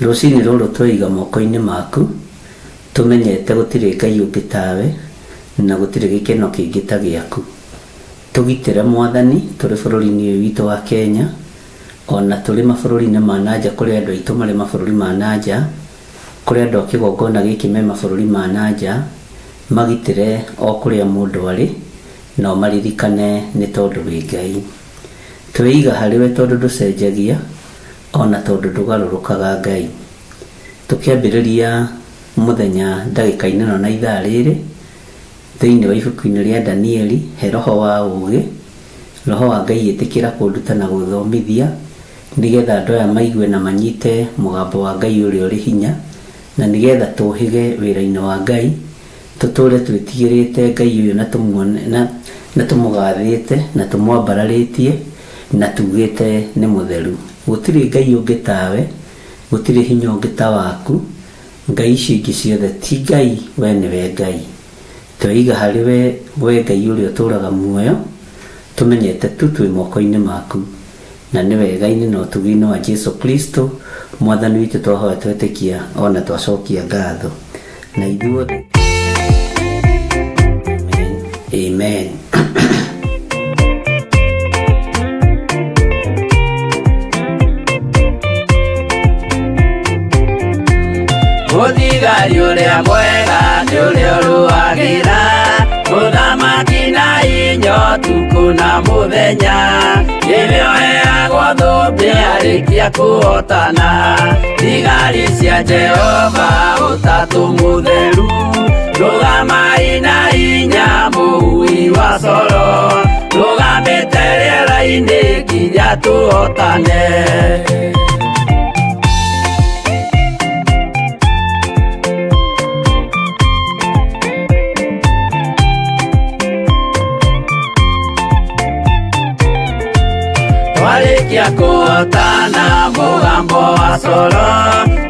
Rũcinĩ rũrũ tweiga moko-inĩ maku, tũmenyete gũtirĩ Ngai ũngĩ tawe, na gũtirĩ gĩkeno kĩngĩ ta gĩaku. Tũgitĩre Mwathani tũrĩ bũrũri-inĩ ũyũ witũ wa Kenya, ona tũrĩ mabũrũri-inĩ ma nanja kũrĩ andũ aitũ marĩ mabũrũri ma nanja, kũrĩ andũ a kĩgongona gĩkĩ me mabũrũri ma nanja, magitĩre o kũrĩa mũndũ arĩ, na ũmaririkane nĩ tondũ wĩ Ngai. Tweiga harĩ we tondũ ndũcenjagia, ona tondũ ndũgarũrũkaga Ngai. Tũkĩambĩrĩria mũthenya ndagĩka-inĩ ĩno na ithaa rĩrĩ, thĩinĩ wa ibuku-inĩ rĩa Danieli, he roho wa ũũgĩ, roho wa Ngai ĩtĩkĩra kũnduta na gũthomithia, nĩgetha andũ aya maigue na manyite mũgambo wa Ngai ũrĩa ũrĩ hinya, na nĩgetha tũhĩge wĩra-inĩ wa Ngai, tũtũre twĩtigĩrĩte Ngai ũyũ na tũmuone na na tũmũgathĩte na tũmwambararĩtie na tugĩte nĩ mũtheru. Gũtirĩ Ngai ũngĩ tawe, gũtirĩ hinya ũngĩ ta waku, Ngai icio ingĩ ciothe ti Ngai, we nĩwe Ngai. Tweiga harĩ we, we Ngai ũrĩa ũtũraga muoyo, tũmenyete tu twĩ moko-inĩ maku. Na nĩ wega-inĩ na ũtugi-inĩ wa Jesu Kristo, Mwathani witũ twahoya twetĩkia ona twacokia ngatho. Na ithuothe. Amen. Mũthigari ũrĩa mwega nĩ ũrĩa ũrũagĩra mũthamaki na inyo ũtukũ na mũthenya, nĩwe ũheagwo thũmbĩ arĩkia kũhotana. Thigari cia Jehova ũtatũ mũtheru, rũgamai na hinya mũhui wa coro, rũgamĩte rĩera-inĩ nginya tũhotane. Twarĩkia kũhotana mũgambo wa coro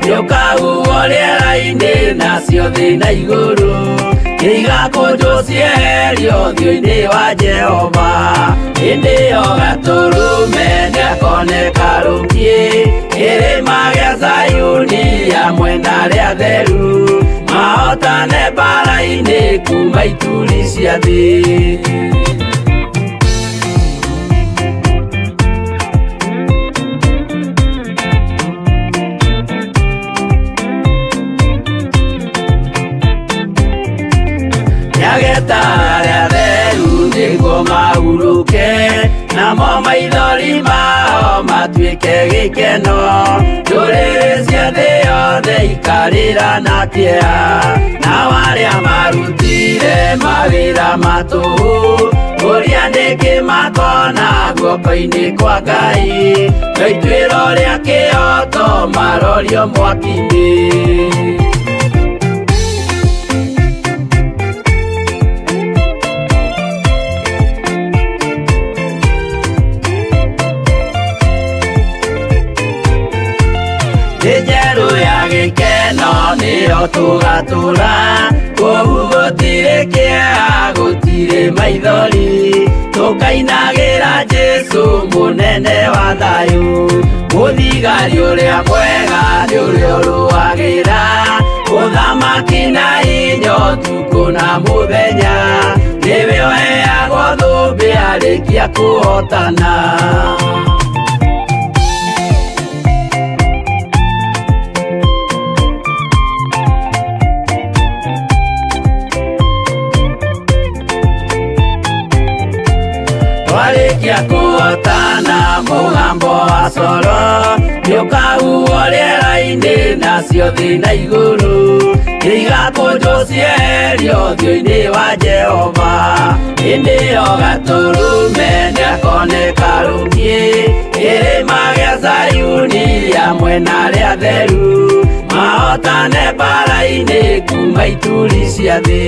nĩũkahuhwo rĩera-inĩ nacio thĩ na igũrũ igakũnjwo cieherio ũthiũ-inĩ wa Jehova. Hĩndĩ ĩyo gatũrũme nĩakoneka rũkiĩ kĩrĩma gĩa Zayuni hamwe na arĩa atheru, mahotane mbara-inĩ kuma ituri cia thĩ. Nĩageta arĩa atheru nĩguo mahurũke, namo maithori mao matuĩke gĩkeno. Ndũrĩrĩ cia thĩ yothe ikarĩra na kĩeha, nao arĩa marutire mawĩra ma tũhũ, ũrĩa nĩkĩ makona guoko-inĩ kwa Ngai, no ituĩro rĩa kĩhooto marorio mwaki-inĩ. Thĩ njerũ ya gĩkeno nĩyo tũgatũra, kũu gũtirĩ kĩeha gũtirĩ maithori, tũkainagĩra Jesũ mũnene wa thayũ. Mũthigari ũrĩa mwega nĩ ũrĩa ũrũagĩra ũthamaki na hinya ũtukũ na mũthenya, nĩwe ũheagwo thũmbĩ arĩkia kũhotana. Twarĩkia kũhotana mũgambo wa coro nĩũkahuhwo rĩera-inĩ nacio thĩ na igũrũ igakũnjwo cieherio ũthiũ-inĩ wa Jehova. Hĩndĩ ĩyo gatũrũme nĩakoneka rũkiĩ kĩrĩma gĩa Zayuni hamwe na arĩa atheru, mahotane mbara-inĩ kuma ituri cia thĩ.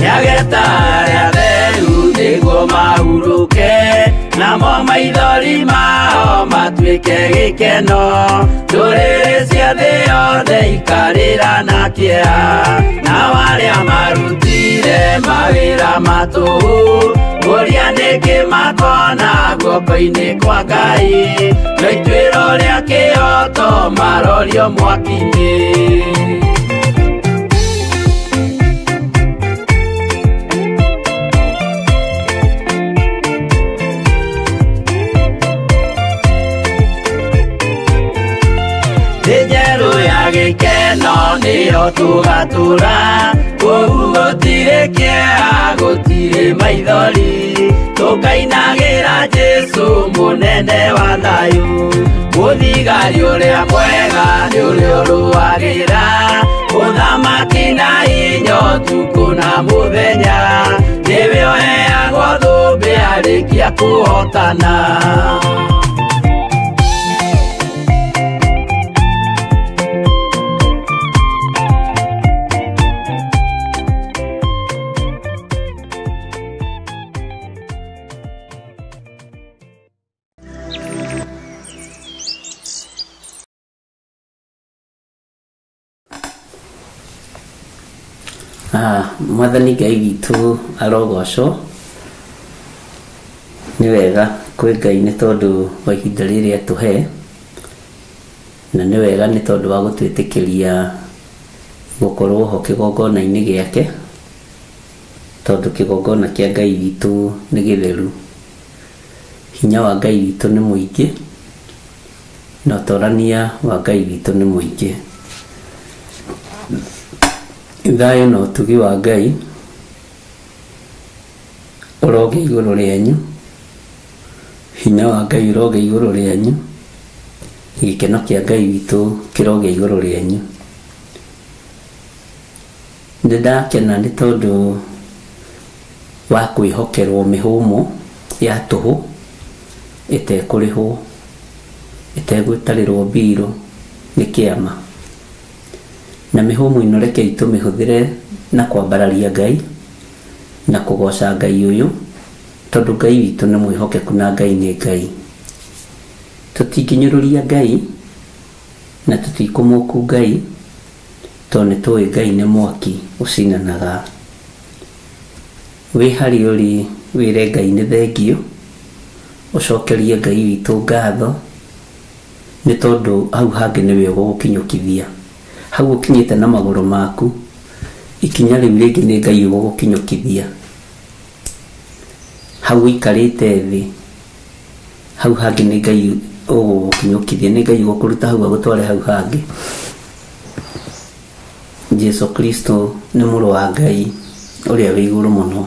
Nĩageta arĩa atheru nĩguo mahurũke, namo Namo maithori mao matuĩke gĩkeno, ndũrĩrĩ cia thĩ yothe ikarĩra na kĩeha. Nao arĩa marutire mawĩra ma tũhũ, ũrĩa nĩkĩ makona guoko-inĩ kwa Ngai, no ituĩro rĩa kĩhooto marorio mwaki-inĩ. Thĩ njerũ ya gĩkeno nĩyo tũgatũra, kũu gũtirĩ kĩeha, gũtirĩ maithori, tũkainagĩra Jesũ mũnene wa thayũ. Mũthigari ũrĩa mwega nĩ ũrĩa ũrũagĩra ũthamaki na hinya ũtukũ na mũthenya, nĩwe ũheagwo thũmbĩ arĩkia kũhotana. Mwathani Ngai witũ arogocwo. Nĩ wega kwĩ Ngai nĩ tondũ wa ihinda rĩrĩ atũhe, na nĩ wega nĩ tondũ wa gũtwĩtĩkĩria gũkorwo ho kĩgongona-inĩ gĩake, tondũ kĩgongona kĩa Ngai witũ nĩ gĩtheru. Hinya wa Ngai witũ nĩ mũingĩ, na ũtorania wa Ngai witũ nĩ mũingĩ. Thayũ na ũtugi wa Ngai ũrogĩa igũrũ rĩanyu, hinya wa Ngai ũrogĩa igũrũ rĩanyu, gĩkeno kĩa Ngai witũ kĩrogĩa igũrũ rĩanyu. Nĩ ndakena nĩ tondũ wa kwĩhokerwo mĩhũmũ ya tũhũ ĩtekũrĩhwo, ĩtegũtarĩrwo mbirũ nĩ kĩama. Na mĩhũmũ ĩno rekei tũmĩhũthĩre na kwambararia Ngai na kũgoca Ngai ũyũ, tondũ Ngai witũ nĩ mwĩhokeku na Ngai nĩ Ngai. Tũtingĩnyũrũria Ngai na tũtikũmũku Ngai, tondũ nĩ tũĩ Ngai nĩ mwaki ũcinanaga. Wĩ harĩa ũrĩ wĩre Ngai nĩ thengio, ũcokerie Ngai witũ ngatho, nĩ tondũ hau hangĩ nĩwe ũgũgũkinyũkithia. Hau ũkinyĩte na magũrũ maku, ikinya rĩu rĩngĩ nĩ Ngai ũgũgũkinyũkithia. Hau ũikarĩte thĩ, hau hangĩ nĩ Ngai ũgũgũkinyũkithia, nĩ Ngai ũgũkũruta hau agũtware hau hangĩ. Jesu Kristo nĩ mũrũ wa Ngai ũrĩa wĩ igũrũ mũno.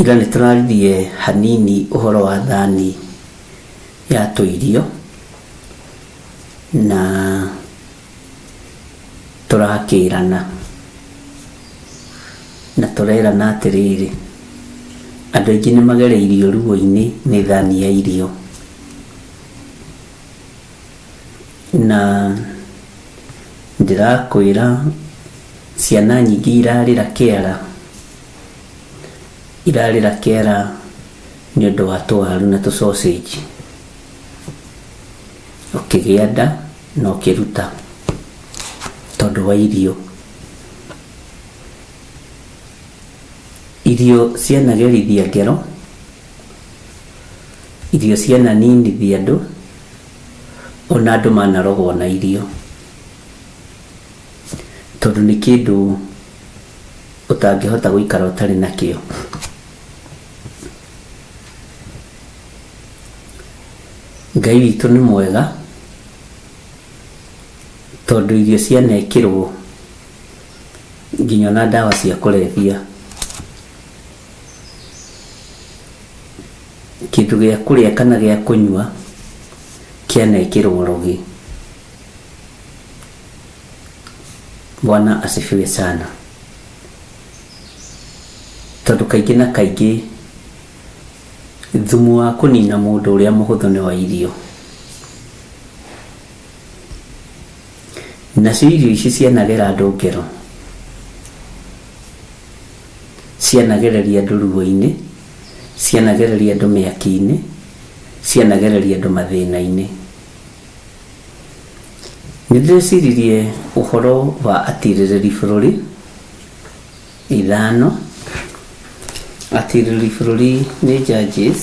Ira nĩ tũraririe hanini ũhoro wa thani ya tũirio, na tũrakĩrana na tũrerana atĩrĩrĩ, andũ aingĩ nĩ magereirio ruo-inĩ nĩ thani ya irio, na ndĩrakwĩra ciana nyingĩ irarĩra kĩara, irarĩra kĩara nĩ ũndũ wa tũwaru na tũ sausage. Ũkĩgĩa nda na ũkĩruta tondũ wa irio. Irio cianagerithia ngero, irio ciananinithia andũ, ona andũ manarogwo na irio, tondũ nĩ kĩndũ ũtangĩhota gũikara ũtarĩ nakĩo. Ngai witũ nĩ mwega, tondũ irio cianekĩrwo nginya ona ndawa cia kũrebia. Kĩndũ gĩa kũrĩa kana gĩa kũnyua kĩanekĩrwo rũgĩ. Bwana asifiwe sana. Tondũ kaingĩ na kaingĩ thumu wa kũnina mũndũ ũrĩa mũhũthũ nĩ wa irio. Nacio irio ici cianagera andũ ngero. Cianagereria andũ ruo-inĩ, cianagereria andũ mĩaki-inĩ, cianagereria andũ mathĩna-inĩ. Nĩ ndĩreciririe ũhoro wa atirĩrĩri bũrũri ithano. Atirĩrĩri bũrũri nĩ judges,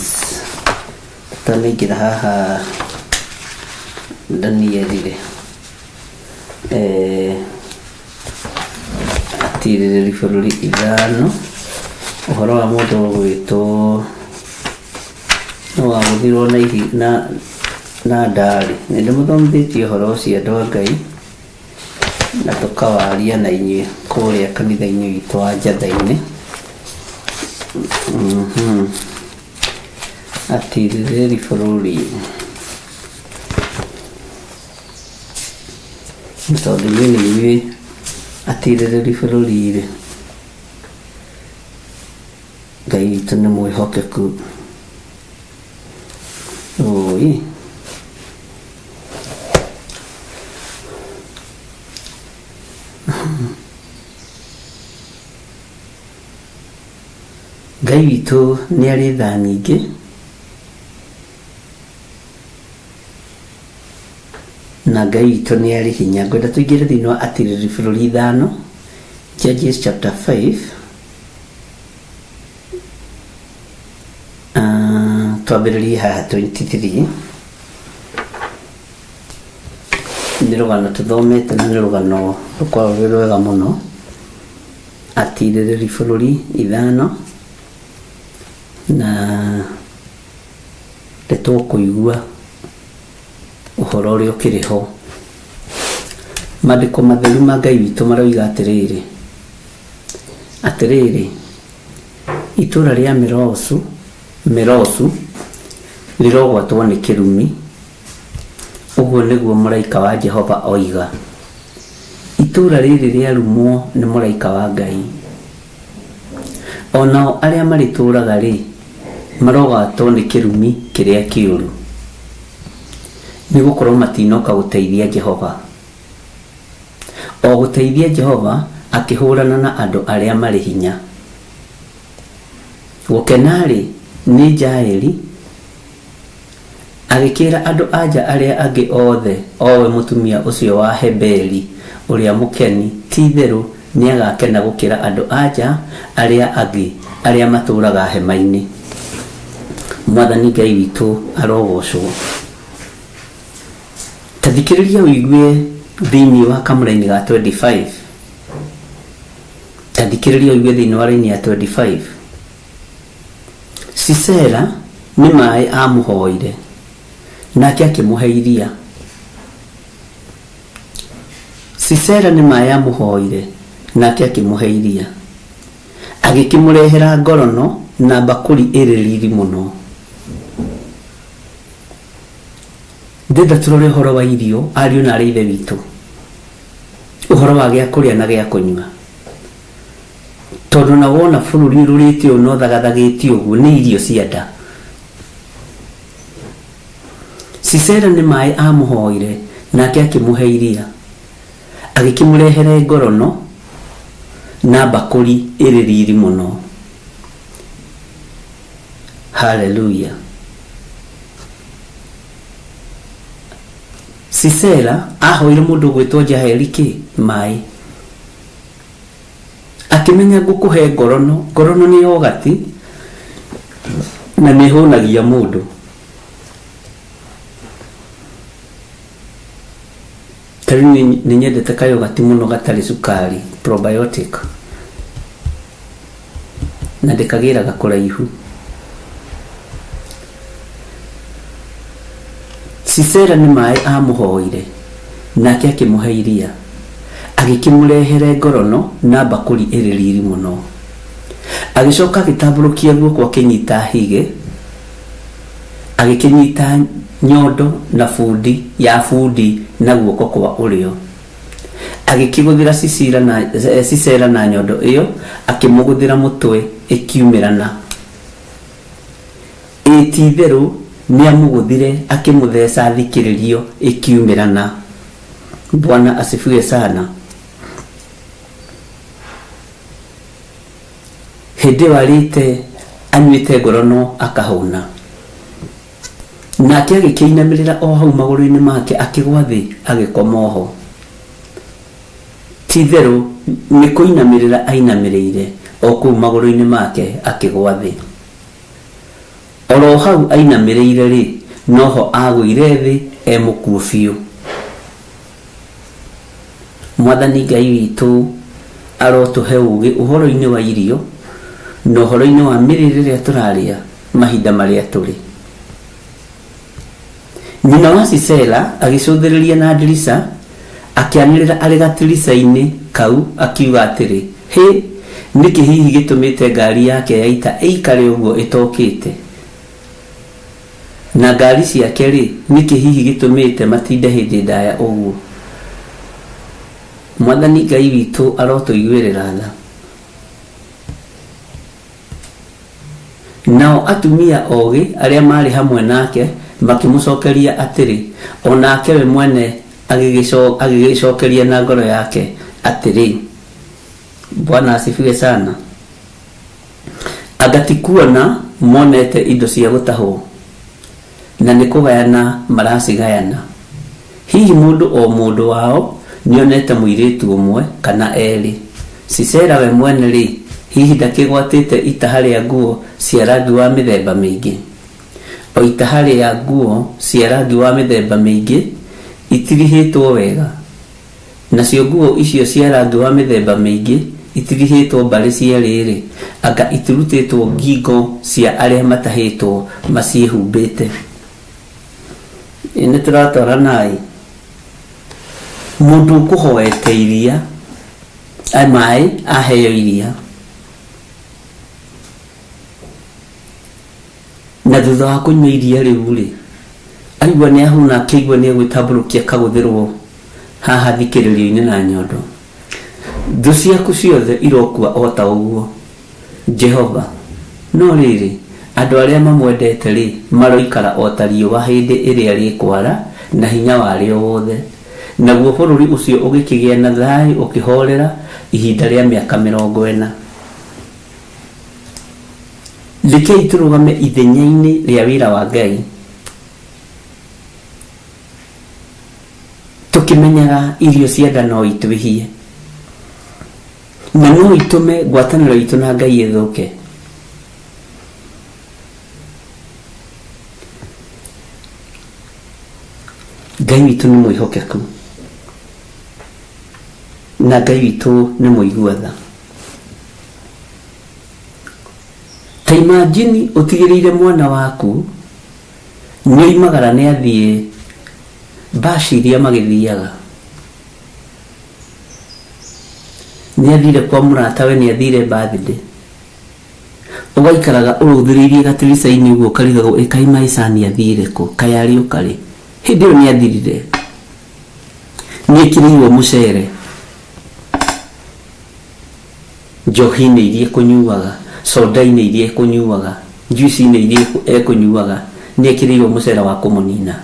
tũtanaingĩra haha Danieli rĩ, eh, atirĩrĩri bũrũri ithano, ũhoro wa mũndũ ũgwĩtwo nĩ wagũthirwo na ihi na na ndarĩ. Nĩ ndĩmũthomithĩtie ũhoro ũcio andũ a Ngai, na tũkawaria na inyuĩ kũrĩa kanitha-inĩ witũ wa Njatha-inĩ. Mhm. Atirĩrĩri bũrũri. Tondũ inyuĩ nĩ inyuĩ atirĩrĩri bũrũri rĩ, Ngai witũ nĩ mwĩhokeku. Ũi. Ngai witũ nĩ arĩ tha nyingĩ. Na Ngai witũ nĩ arĩ hinya. Ngwenda tũingĩre thĩinĩ wa Atirĩrĩri Bũrũri ithano, Judges chapter 5. Uh, twambĩrĩrie haha 23. Nĩ rũgano tũthomete na nĩ rũgano rũkoragwo rwĩ rwega mũno. Atirĩrĩri bũrũri ithano na nĩ tũkũigua ũhoro ũrĩa ũkĩrĩ ho. Maandĩko matheru ma Ngai witũ maroiga atĩrĩrĩ, Atĩrĩrĩ, itũũra rĩa Merozu, Merozu rĩrogwatwo nĩ kĩrumi, ũguo nĩguo mũraika wa Jehova oiga. Itũũra rĩrĩ rĩarumwo nĩ mũraika wa Ngai. O nao arĩa marĩtũũraga-rĩ, marogwatwo nĩ kĩrumi kĩrĩa kĩũru, nĩ gũkorũo matinoka gũteithia Jehova, o gũteithia Jehova akĩhũrana na andũ arĩa marĩ hinya. Gũkena-rĩ, nĩ Jaeli, Agĩkĩĩra andũ-a-nja arĩa angĩ othe, o we mũtumia ũcio wa Heberi ũrĩa Mũkeni, ti-itherũ nĩagakena gũkĩra andũ-a-nja arĩa angĩ arĩa matũũraga hema-inĩ. Mwathani Ngai witũ arogoocwo. Ta thikĩrĩria ũigue thĩinĩ wa kamũraini ga 25. Ta thikĩrĩria ũigue thĩinĩ wa raini ya 25. Sisera nĩ maĩ aamũhoire, nake akĩmũhe iria. Sisera nĩ maĩ aamũhoire, nake akĩmũhe iria. Agĩkĩmũrehera ngorono na mbakũri ĩrĩ riri mũno. Ndĩrenda tũrore ũhoro wa irio, ariũ na aarĩ a Ithe witũ, ũhoro wa gĩa kũrĩa na gĩa kũnyua. Tondũ na wona bũrũri ũrũrĩte ũũ na ũthagathagĩte ũguo nĩ irio cia nda. Sisera nĩ maĩ aamũhoire, nake akĩmũhe iria, agĩkĩmũrehere ngorono na mbakũri ĩrĩ riri mũno. Haleluya! Sisera aahoire mũndũ ũgwĩtwo Jaeli kĩ? Maĩ. Akĩmenya ngũkũhe ngorono, ngorono nĩ yogati na nĩ ĩhũnagia mũndũ. Ta rĩu nĩ nyendete kayogati mũno gatarĩ cukari, probiotic, na ndĩkagĩraga kũraihu. Sisera nĩ maĩ aamũhoire, nake akĩmũhe iria, agĩkĩmũrehere ngorono na mbakũri ĩrĩ riri mũno. Agĩcoka agĩtambũrũkia guoko akĩnyita higĩ, agĩkĩnyita nyondo na bundi ya bundi na guoko kwa ũrĩo, agĩkĩgũthĩra Sisera na, Sisera na nyondo ĩyo, akĩmũgũthĩra mũtwe ĩkiumĩrana. Ĩĩ ti-itherũ nĩamũgũthire akĩmũtheca thikĩrĩrio ĩkiumĩrana. Bwana asifiwe sana. Hĩndĩ ĩyo arĩte anyuĩte ngorono akahũna. Nake agĩkĩinamĩrĩra o hau magũrũ-inĩ make, akĩgwa thĩ agĩkoma o ho. Ti-itherũ nĩ kũinamĩrĩra ainamĩrĩire o kũu magũrũ-inĩ make, akĩgwa thĩ. O ro hau ainamĩrĩire-rĩ, noho aagũire thĩ e mũkuũ biũ. Mwathani Ngai witũ arotũhe ũũgĩ ũhoro-inĩ wa irio na ũhoro-inĩ wa mĩrĩre ĩrĩa tũrarĩa mahinda marĩa tũrĩ. Nyina wa Sisera agĩcũthĩrĩria na ndirica, akĩanĩrĩra arĩ gatirica-inĩ kau akiuga atĩrĩ, Hĩ! Nĩkĩ hihi gĩtũmĩte ngaari yake ya ita ĩikare ũguo ĩtokĩte? Na ngaari ciake-rĩ, nĩkĩ hihi gĩtũmĩte matinde hĩndĩ ndaya ũguo? Mwathani Ngai witũ arotũiguĩrĩra tha. Nao atumia ogĩ arĩa maarĩ hamwe nake makĩmũcokeria atĩrĩ, o nake we mwene agĩgĩcokeria na ngoro yake atĩrĩ, Bwana asifiwe sana. Anga ti kuona monete indo cia gũtahwo, na nĩ kũgayana maracigayana? Hihi mũndũ o mũndũ wao nĩonete mũirĩtu ũmwe kana erĩ. Sisera we mwene-rĩ, hihi ndakĩgwatĩte itaha rĩa nguo cia rangi wa mĩthemba mĩingĩ, o itaha rĩa nguo cia rangi wa mĩthemba mĩingĩ itirihĩtwo wega? Nacio nguo icio cia rangi wa mĩthemba mĩingĩ itirihĩtwo mbarĩ cierĩ-rĩ, anga itirutĩtwo ngingo cia arĩa matahĩtwo maciĩhumbĩte? Ĩ nĩtũratwarana-ĩ? Mũndũ ũkũhoete iria, maĩ aheo iria, Na thutha wa kũnyua iria rĩu-rĩ, aigua nĩ ahũna akĩigua nĩ egwĩtambũrũkia akagũthĩrwo haha thikĩrĩrio-inĩ na nyondo. Thũ ciaku ciothe irokua o ta ũguo, Jehova, no rĩrĩ, andũ arĩa mamwendete-rĩ, maroikara o ta riũa hĩndĩ ĩrĩa rĩkwara na hinya warĩo wothe. Naguo bũrũri ũcio ũgĩkĩgĩa na thayũ ũkĩhoorera ihinda rĩa mĩaka 40. Rekei tũrũgame ithenya-inĩ rĩa wĩra wa Ngai, tũkĩmenyaga irio cia nda no itwĩhie na no itũme ngwatanĩro itũ na Ngai ĩthũke. Ngai witũ nĩ mwĩhokeku na Ngai witũ nĩ mũigua tha. Ta imagine ũtigĩrĩire mwana waku nĩ oimagara nĩ athiĩ bash iria magĩthiaga. Nĩ athire kwa mũratawe nĩ athire birthday. Ũgaikaraga ũrũthĩrĩirie gatirica-inĩ ũguo ũkarigagwo ĩ kaĩ my son athire kũ, kaĩ arĩũka rĩ. Hĩndĩ ĩyo nĩ athirire. Nĩ ekĩrĩirwo mũcere. Njohi-inĩ iria ekũnyuaga, soda-inĩ iria ekũnyuaga, njuici-inĩ iria ekũnyuaga, nĩ ekĩrĩirwo mũcere wa kũmũnina.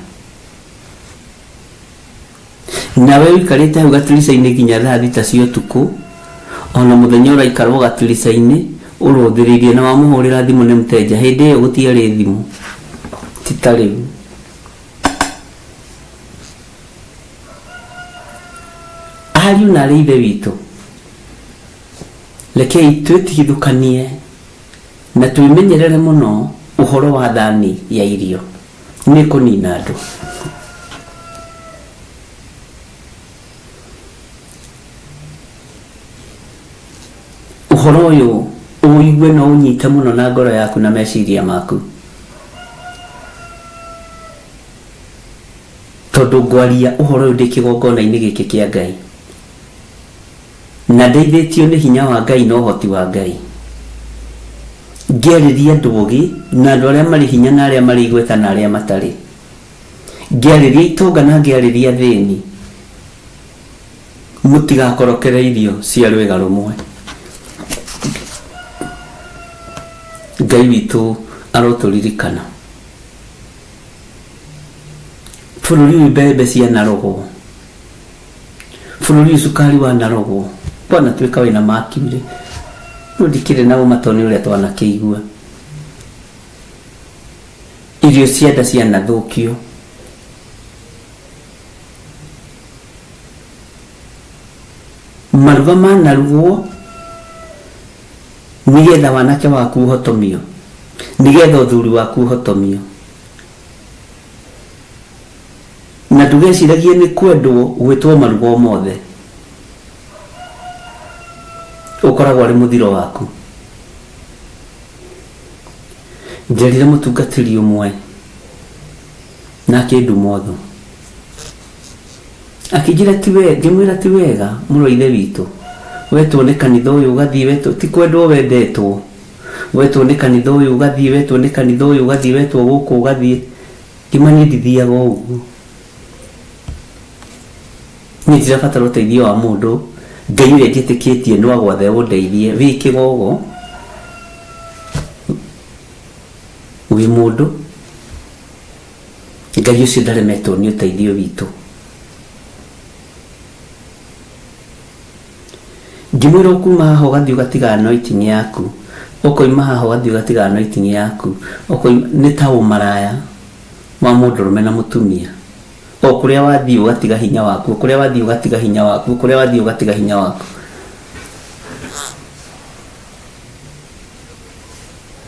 Nawe ũikarĩte hau gatirica-inĩ nginya thaa thita cia ũtukũ, ona mũthenya ũraikarwo gatirica-inĩ ũrũthĩrĩirie na wamũhũrĩra thimũ nĩ mteja, hĩndĩ ĩyo gũtiarĩ thimũ, ti ta rĩu. Ariũ na aarĩ a Ithe witũ, rekei twĩtigithũkanie na twĩmenyerere mũno ũhoro wa thani ya irio. Nĩ ĩkũnina andũ. Ũhoro ũyũ ũũigue na ũũnyite mũno na ngoro yaku na meciria maku. Tondũ ngwaria ũhoro ũyũ ndĩ kĩgongona-inĩ gĩkĩ kĩa Ngai, na ndeithĩtio nĩ hinya wa Ngai na ũhoti wa Ngai, ngĩarĩria andũ ogĩ na andũ arĩa marĩ hinya na arĩa marĩ igweta na arĩa matarĩ, ngĩarĩria itonga na ngĩarĩria athĩni, mũtigakorokere irio cia rwĩga rũmwe. Ngai witũ arotũririkana. Bũrũri ũyũ mbembe cianarogwo, bũrũri ũyũ cukari wanarogwo, kwanatuĩka wĩna mercury. No ndikĩrĩ na ũma tondũ nĩ ũrĩa twanakĩigua. Irio cia nda cianathũkio. Maruga manarugwo nĩgetha wanake waku ũhotomio, nĩgetha ũthuri waku ũhotomio. Na ndũgeciragie nĩ kwendwo gwĩtwo maruga o mothe, ũkoragwo arĩ mũthiro waku. Njerire mũtungatĩri ũmwe na akĩnduma ũthũ, akĩnjĩra ti wega, ngĩmwĩra ti wega mũrũ wa ithe witũ, wetwo nĩ kanitha ũyũ ũgathiĩ, wetwo ti kwendwo wendetwo, wetwo nĩ kanitha ũyũ ũgathiĩ, wetwo nĩ kanitha ũyũ ũgathiĩ, wetwo gũkũ ũgathiĩ. Ngĩmwĩra niĩ ndithiaga ũguo, niĩ ndirabatara ũteithio wa mũndũ, Ngai ũrĩa njĩtĩkĩtie no agwathe ũndeithie. Wĩ kĩgogo, wĩ mũndũ, Ngai ũcio ndaremetwo nĩ ũteithio witũ. Ngĩmwĩra ũkuma haha ũgathiĩ ũgatiga anointing yaku, ũkoima haha ũgathiĩ ũgatiga anointing yaku, ũkoima, nĩ ta ũmaraya wa mũndũrũme na mũtumia. O kũrĩa wathiĩ ũgatiga hinya waku, o kũrĩa wathiĩ ũgatiga hinya waku, o kũrĩa wathiĩ ũgatiga hinya waku.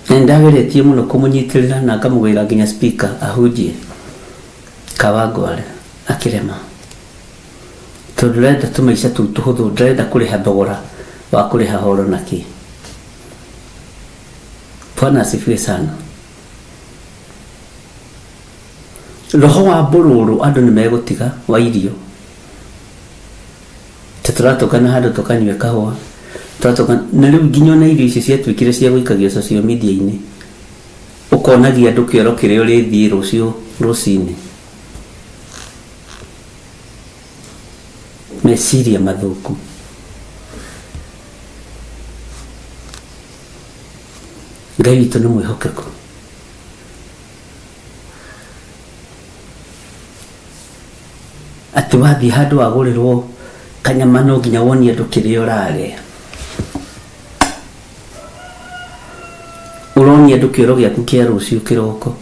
Na nĩndageretie mũno kũmũnyitĩrĩra na ngamũgĩra nginya speaker ahunjie Kawangware akĩrema. Tondũ ndĩrenda tũmaica tũu tũhũthũ, ndĩrenda kũrĩha thogora wa kũrĩha horo na kĩ. Bwana asifiwe sana. Roho wa mbũrũrũ andũ nĩ megũtiga wa irio. Ta tũratũngana handũ tũkanyue kahũa, tũratũngana, na rĩu nginya ona irio icio ciatuĩkire cia gũikagio social media-inĩ, ũkonagia andũ kĩoro kĩrĩa ũrĩthiĩ rũciũ rũcinĩ. Meciria mathũku. Ngai witũ nĩ mwĩhokeku. Atĩ wathiĩ handũ wagũrĩrwo kanyama no nginya wonie andũ kĩrĩa ũrarĩa. Ũronia andũ kĩoro gĩaku kĩa rũciũ kĩroko.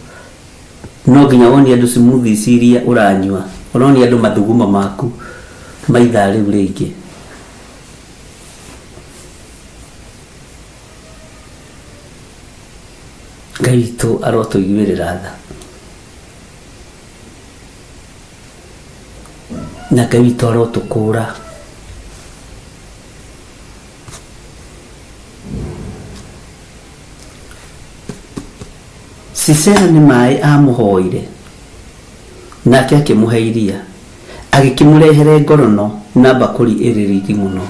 No nginya wonie andũ smoothies iria ũranyua. Ũronia andũ mathugumo maku ma ithaa rĩu rĩngĩ. Ngai witũ arotũiguĩrĩra tha. Na Ngai witũ arotũkũra. Sisera nĩ maĩ aamũhoire, nake akĩmũhe iria, agĩkĩmũrehere ngorono na mbakũri ĩrĩ riri mũno.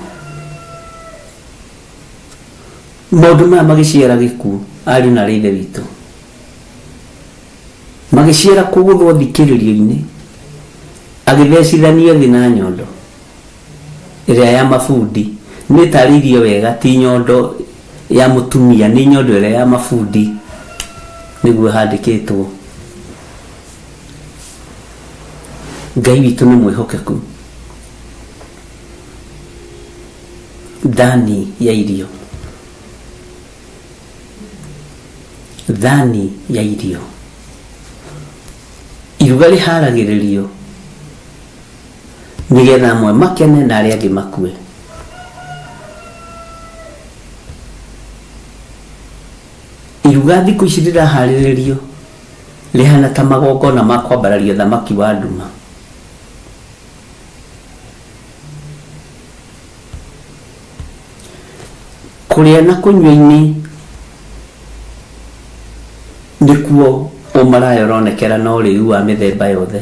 Maũndũ maya magĩciara gĩkuũ, ariũ na aarĩ a Ithe witũ. Magĩciara kũgũthwo thikĩrĩrio-inĩ, agĩthecithanio thĩ na nyondo ĩrĩa ya mabundi. Nĩ ĩtarĩirio wega ti nyondo ya mũtumia, nĩ nyondo ĩrĩa ya mabundi, nĩguo handĩkĩtwo. Ngai witũ nĩ mwĩhokeku. Thani ya irio. Thani ya irio. Iruga rĩharagĩrĩrio nĩgetha amwe makene na arĩa angĩ makue. Iruga thikũ ici rĩraharĩrĩrio rĩhana ta magongona ma kwambararia thamaki wa nduma. Kũrĩa na kũnyua-inĩ nĩkuo ũmaraya ũronekera na ũrĩu wa mĩthemba yothe.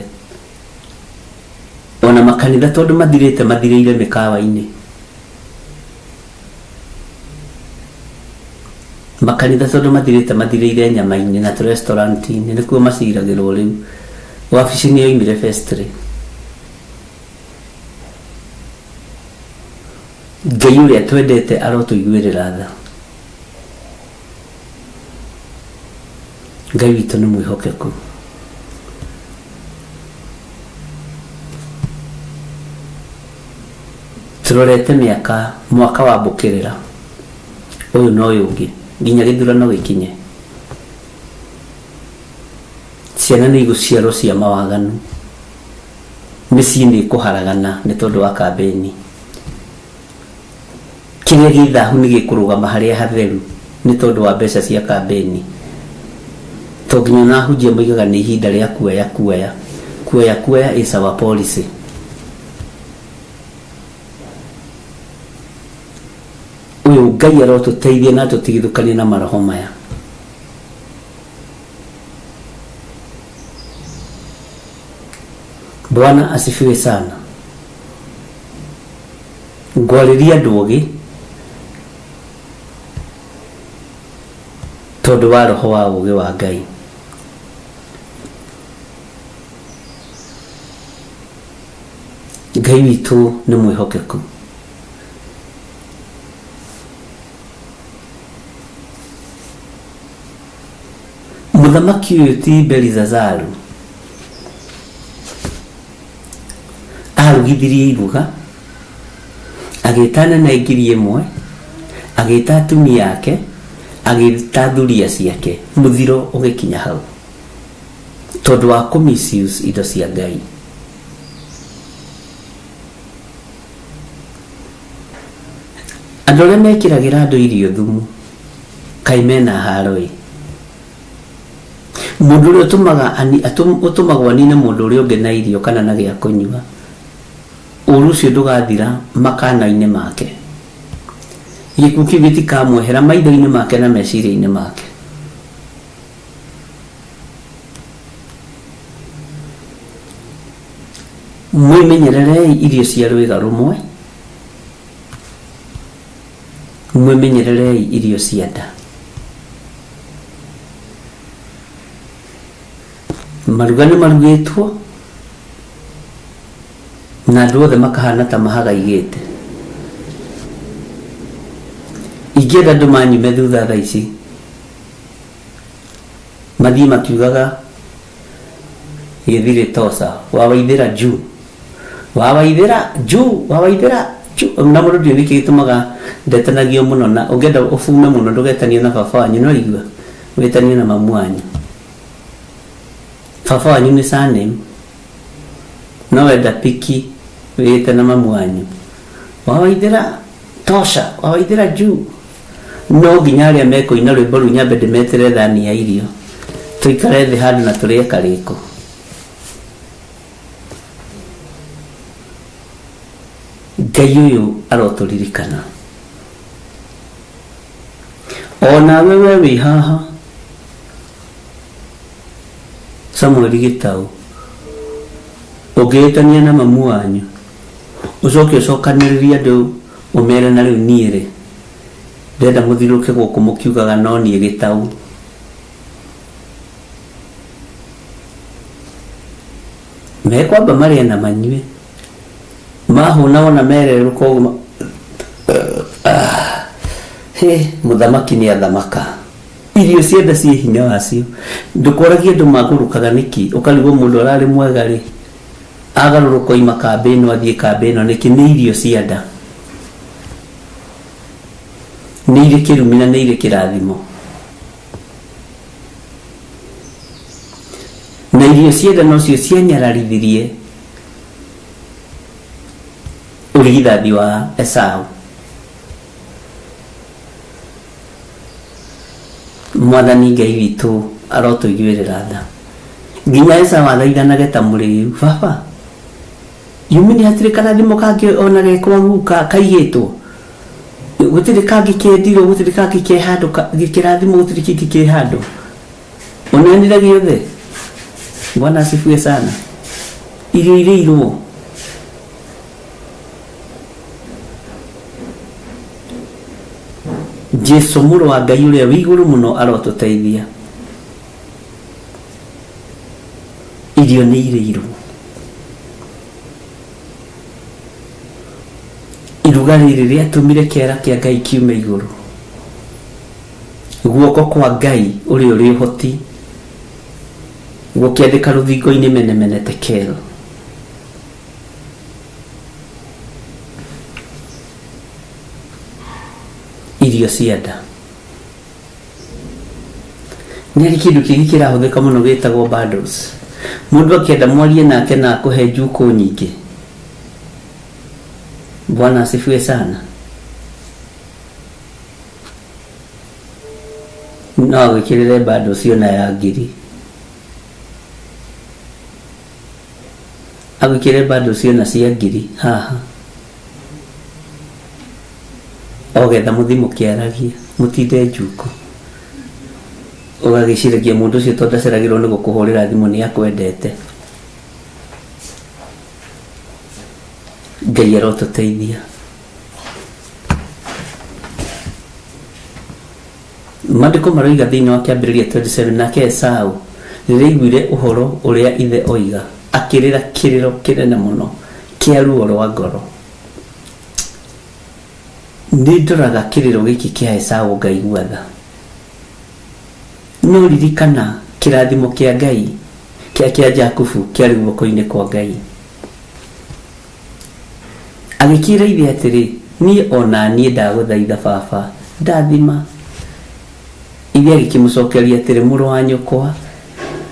Ona makanitha tondũ mathirĩte mathirĩire mĩkawa-inĩ. Makanitha tondũ mathirĩte mathirĩire nyama-inĩ na tũ restaurant-inĩ nĩkuo maciragĩrwo rĩu. Wabici nĩ yoimire vestry. Ngai ũrĩa twendete arotũiguĩrĩra tha. Ngai witũ nĩ mwĩhokeku. Tũrorete mĩaka mwaka wa mbũkĩrĩra. Ũyũ na ũyũ ũngĩ nginya gĩthurano gĩkinye. Ciana nĩ igũciarwo cia mawaganu, mĩciĩ nĩ ĩkũharagana nĩ tondũ wa kambĩni. Kĩrĩa gĩ thahu nĩ gĩkũrũgama harĩa hatheru nĩ tondũ wa mbeca cia kambĩni. To nginya ona ahunjia moigaga nĩ ihinda rĩa kuoya kuoya. Kuoya kuoya is our policy. Ũyũ Ngai arotũteithia na atũtigithũkanie na maroho maya. Bwana asifiwe sana. Ngwarĩria andũ ogĩ tondũ wa roho wa ũgĩ wa Ngai. Ngai witũ nĩ mwĩhokeku. Mũthamaki ũyũ ti Belizazaru arugithirie iruga agĩta anene 1,000 agĩta atumia ake agĩta thuriya ciake mũthiro ũgĩkinya hau tondũ wa kũ misuse indo cia Ngai. Andũ arĩa mekĩragĩra andũ irio thumu kaĩ mena haro ĩ. Mũndũ ũrĩa ũtũmaga ũtũmagwo anine mũndũ ũrĩa ũngĩ na irio kana na gĩa kũnyua, ũru ũcio ndũgathira makana-inĩ make. Gĩkuũ kĩu gĩtikamwehera maitho-inĩ make na meciria-inĩ make. Mwĩmenyererei irio cia rwĩga rũmwe, mwĩmenyererei irio cia nda. Maruga nĩ marugĩtwo na andũ othe makahana ta mahagaigĩte. Ingĩenda andũ manyume thutha thaa ici mathiĩ makiugaga gĩthirĩ toca wawaithĩra juu wawaithĩra juu wawaithĩra juu na mũndũ ndiũĩ nĩkĩ gĩtũmaga ndetanagio mũno na ũngĩenda ũbume mũno ndũgetanio na baba wanyu no igua wĩtanio na mamu wanyu baba wanyu nĩ surname no wenda piki wĩte na mamu wanyu wawaithĩra tosha wawaithĩra juu no nginya arĩa mekũina rwĩmbo rũu nyambe ndĩmetere thani ya irio tũikare thĩ handũ na tũrĩe karĩko Ngai ũyũ arotũririkana onawe we wĩ haha Samueli Gĩtaũ ũngĩĩtania na mamu wanyu ũcoke ũcokanĩrĩrie andũ ũmere na rĩu niĩ rĩ ndĩrenda mũthiũrũrũke gũkũ mũkiugaga no niĩ Gĩtaũ mekwamba marĩe na manyue mahũna wona mererũka ũguo hĩ mũthamaki nĩ athamaka irio cienda ciĩ hinya wacio ndũkoragie andũ magũrũkaga nĩkĩ ũkarigwo mũndũ ararĩ mwega rĩ agarũrũka oima kambĩ ĩno athiĩ kambĩ ĩno nĩkĩ nĩ irio cia nda nĩ irĩ kĩrumi na nĩ irĩ kĩrathimo na irio cia nda nocio cianyararithirie ũrigithathi wa Esau. Mwathani Ngai witũ arotũiguĩrĩra tha. Nginya Esau athaithanage ta mũrĩu, baba you mean hatirĩ karathimo kangĩ ona gekwa guka kaigĩtwo gũtirĩ kangĩ kendirwo gũtirĩ kangĩ ke handũ gĩkĩrathimo gũtirĩ kĩngĩ kĩ handũ ũneanire gĩothe. Bwana asifiwe sana. Irio irĩirwo Jesu mũrũ wa Ngai ũrĩa wĩ igũrũ mũno arotũteithia. Irio nĩ irĩirwo. Iruga rĩrĩ rĩatũmire kĩara kĩa Ngai kiume igũrũ. Guoko kwa Ngai ũrĩa ũrĩ ũhoti gũkĩandĩka rũthingo-inĩ mene mene tekel. Irio cia nda. Nĩ harĩ kĩndũ kĩngĩ kĩrahũthĩka mũno gĩtagwo bundles. Mũndũ akĩenda mwarie nake na akũhe njukũ nyingĩ. Bwana asifiwe sana. No agwĩkĩrĩre bundles ona ya ngiri. Agwĩkĩrĩre bundles ona cia ngiri haha. O getha mũthiĩ mũkĩaragia, mũtinde njukũ. Ũgagĩciragia mũndũ ũcio tondũ ndaceragĩrwo nĩ gũkũhũrĩra thimũ nĩ akwendete. Ngai arotũteithia. Maandĩko maroiga thĩinĩ wa Kĩambĩrĩria 27, nake Esau rĩrĩa aiguire ũhoro ũrĩa ithe oiga, akĩrĩra kĩrĩro kĩnene mũno kĩa ruo rwa ngoro. Nĩ ndoraga kĩrĩro gĩkĩ kĩa Esau ngaigua tha. No ririkana kĩrathimo kĩa Ngai kĩa kĩa Jakubu kĩarĩ guoko-inĩ kwa Ngai. Agĩkĩĩra ithe atĩrĩ, Niĩ o na niĩ ndagũthaitha, baba, ndathima. Ithe agĩkĩmũcokeria atĩrĩ, Mũrũ wa nyũkwa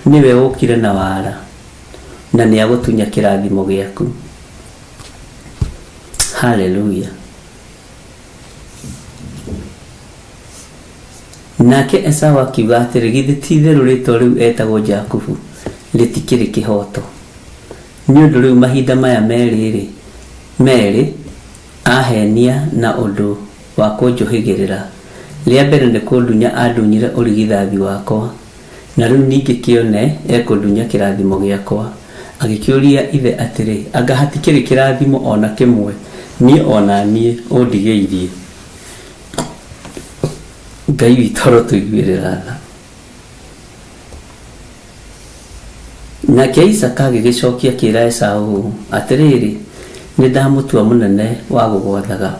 nĩwe ũũkire na wara, na nĩagũtunya kĩrathimo gĩaku. Haleluya! Nake Esau akiuga atĩrĩ, Githĩ ti-itherũ rĩĩtwa rĩu etagwo Jakubu rĩtikĩrĩ kĩhooto? Nĩ ũndũ rĩu mahinda maya merĩ-rĩ, merĩ, aheenia na ũndũ wa kũnjũhĩgĩrĩra, rĩa mbere nĩ kũndunya aandunyire ũrigithathi wakwa, na rĩu ningĩ kĩone ekũndunya kĩrathimo gĩakwa. Agĩkĩũria ithe atĩrĩ, Anga hatikĩrĩ kĩrathimo o na kĩmwe niĩ o na niĩ ũndigĩirie? Ngai witũ arotũiguĩrĩra tha. Nake Isaaka agĩgĩcokia akĩĩra Esau ũũ, Atĩrĩrĩ, nĩndamũtua mũnene wa gũgwathaga,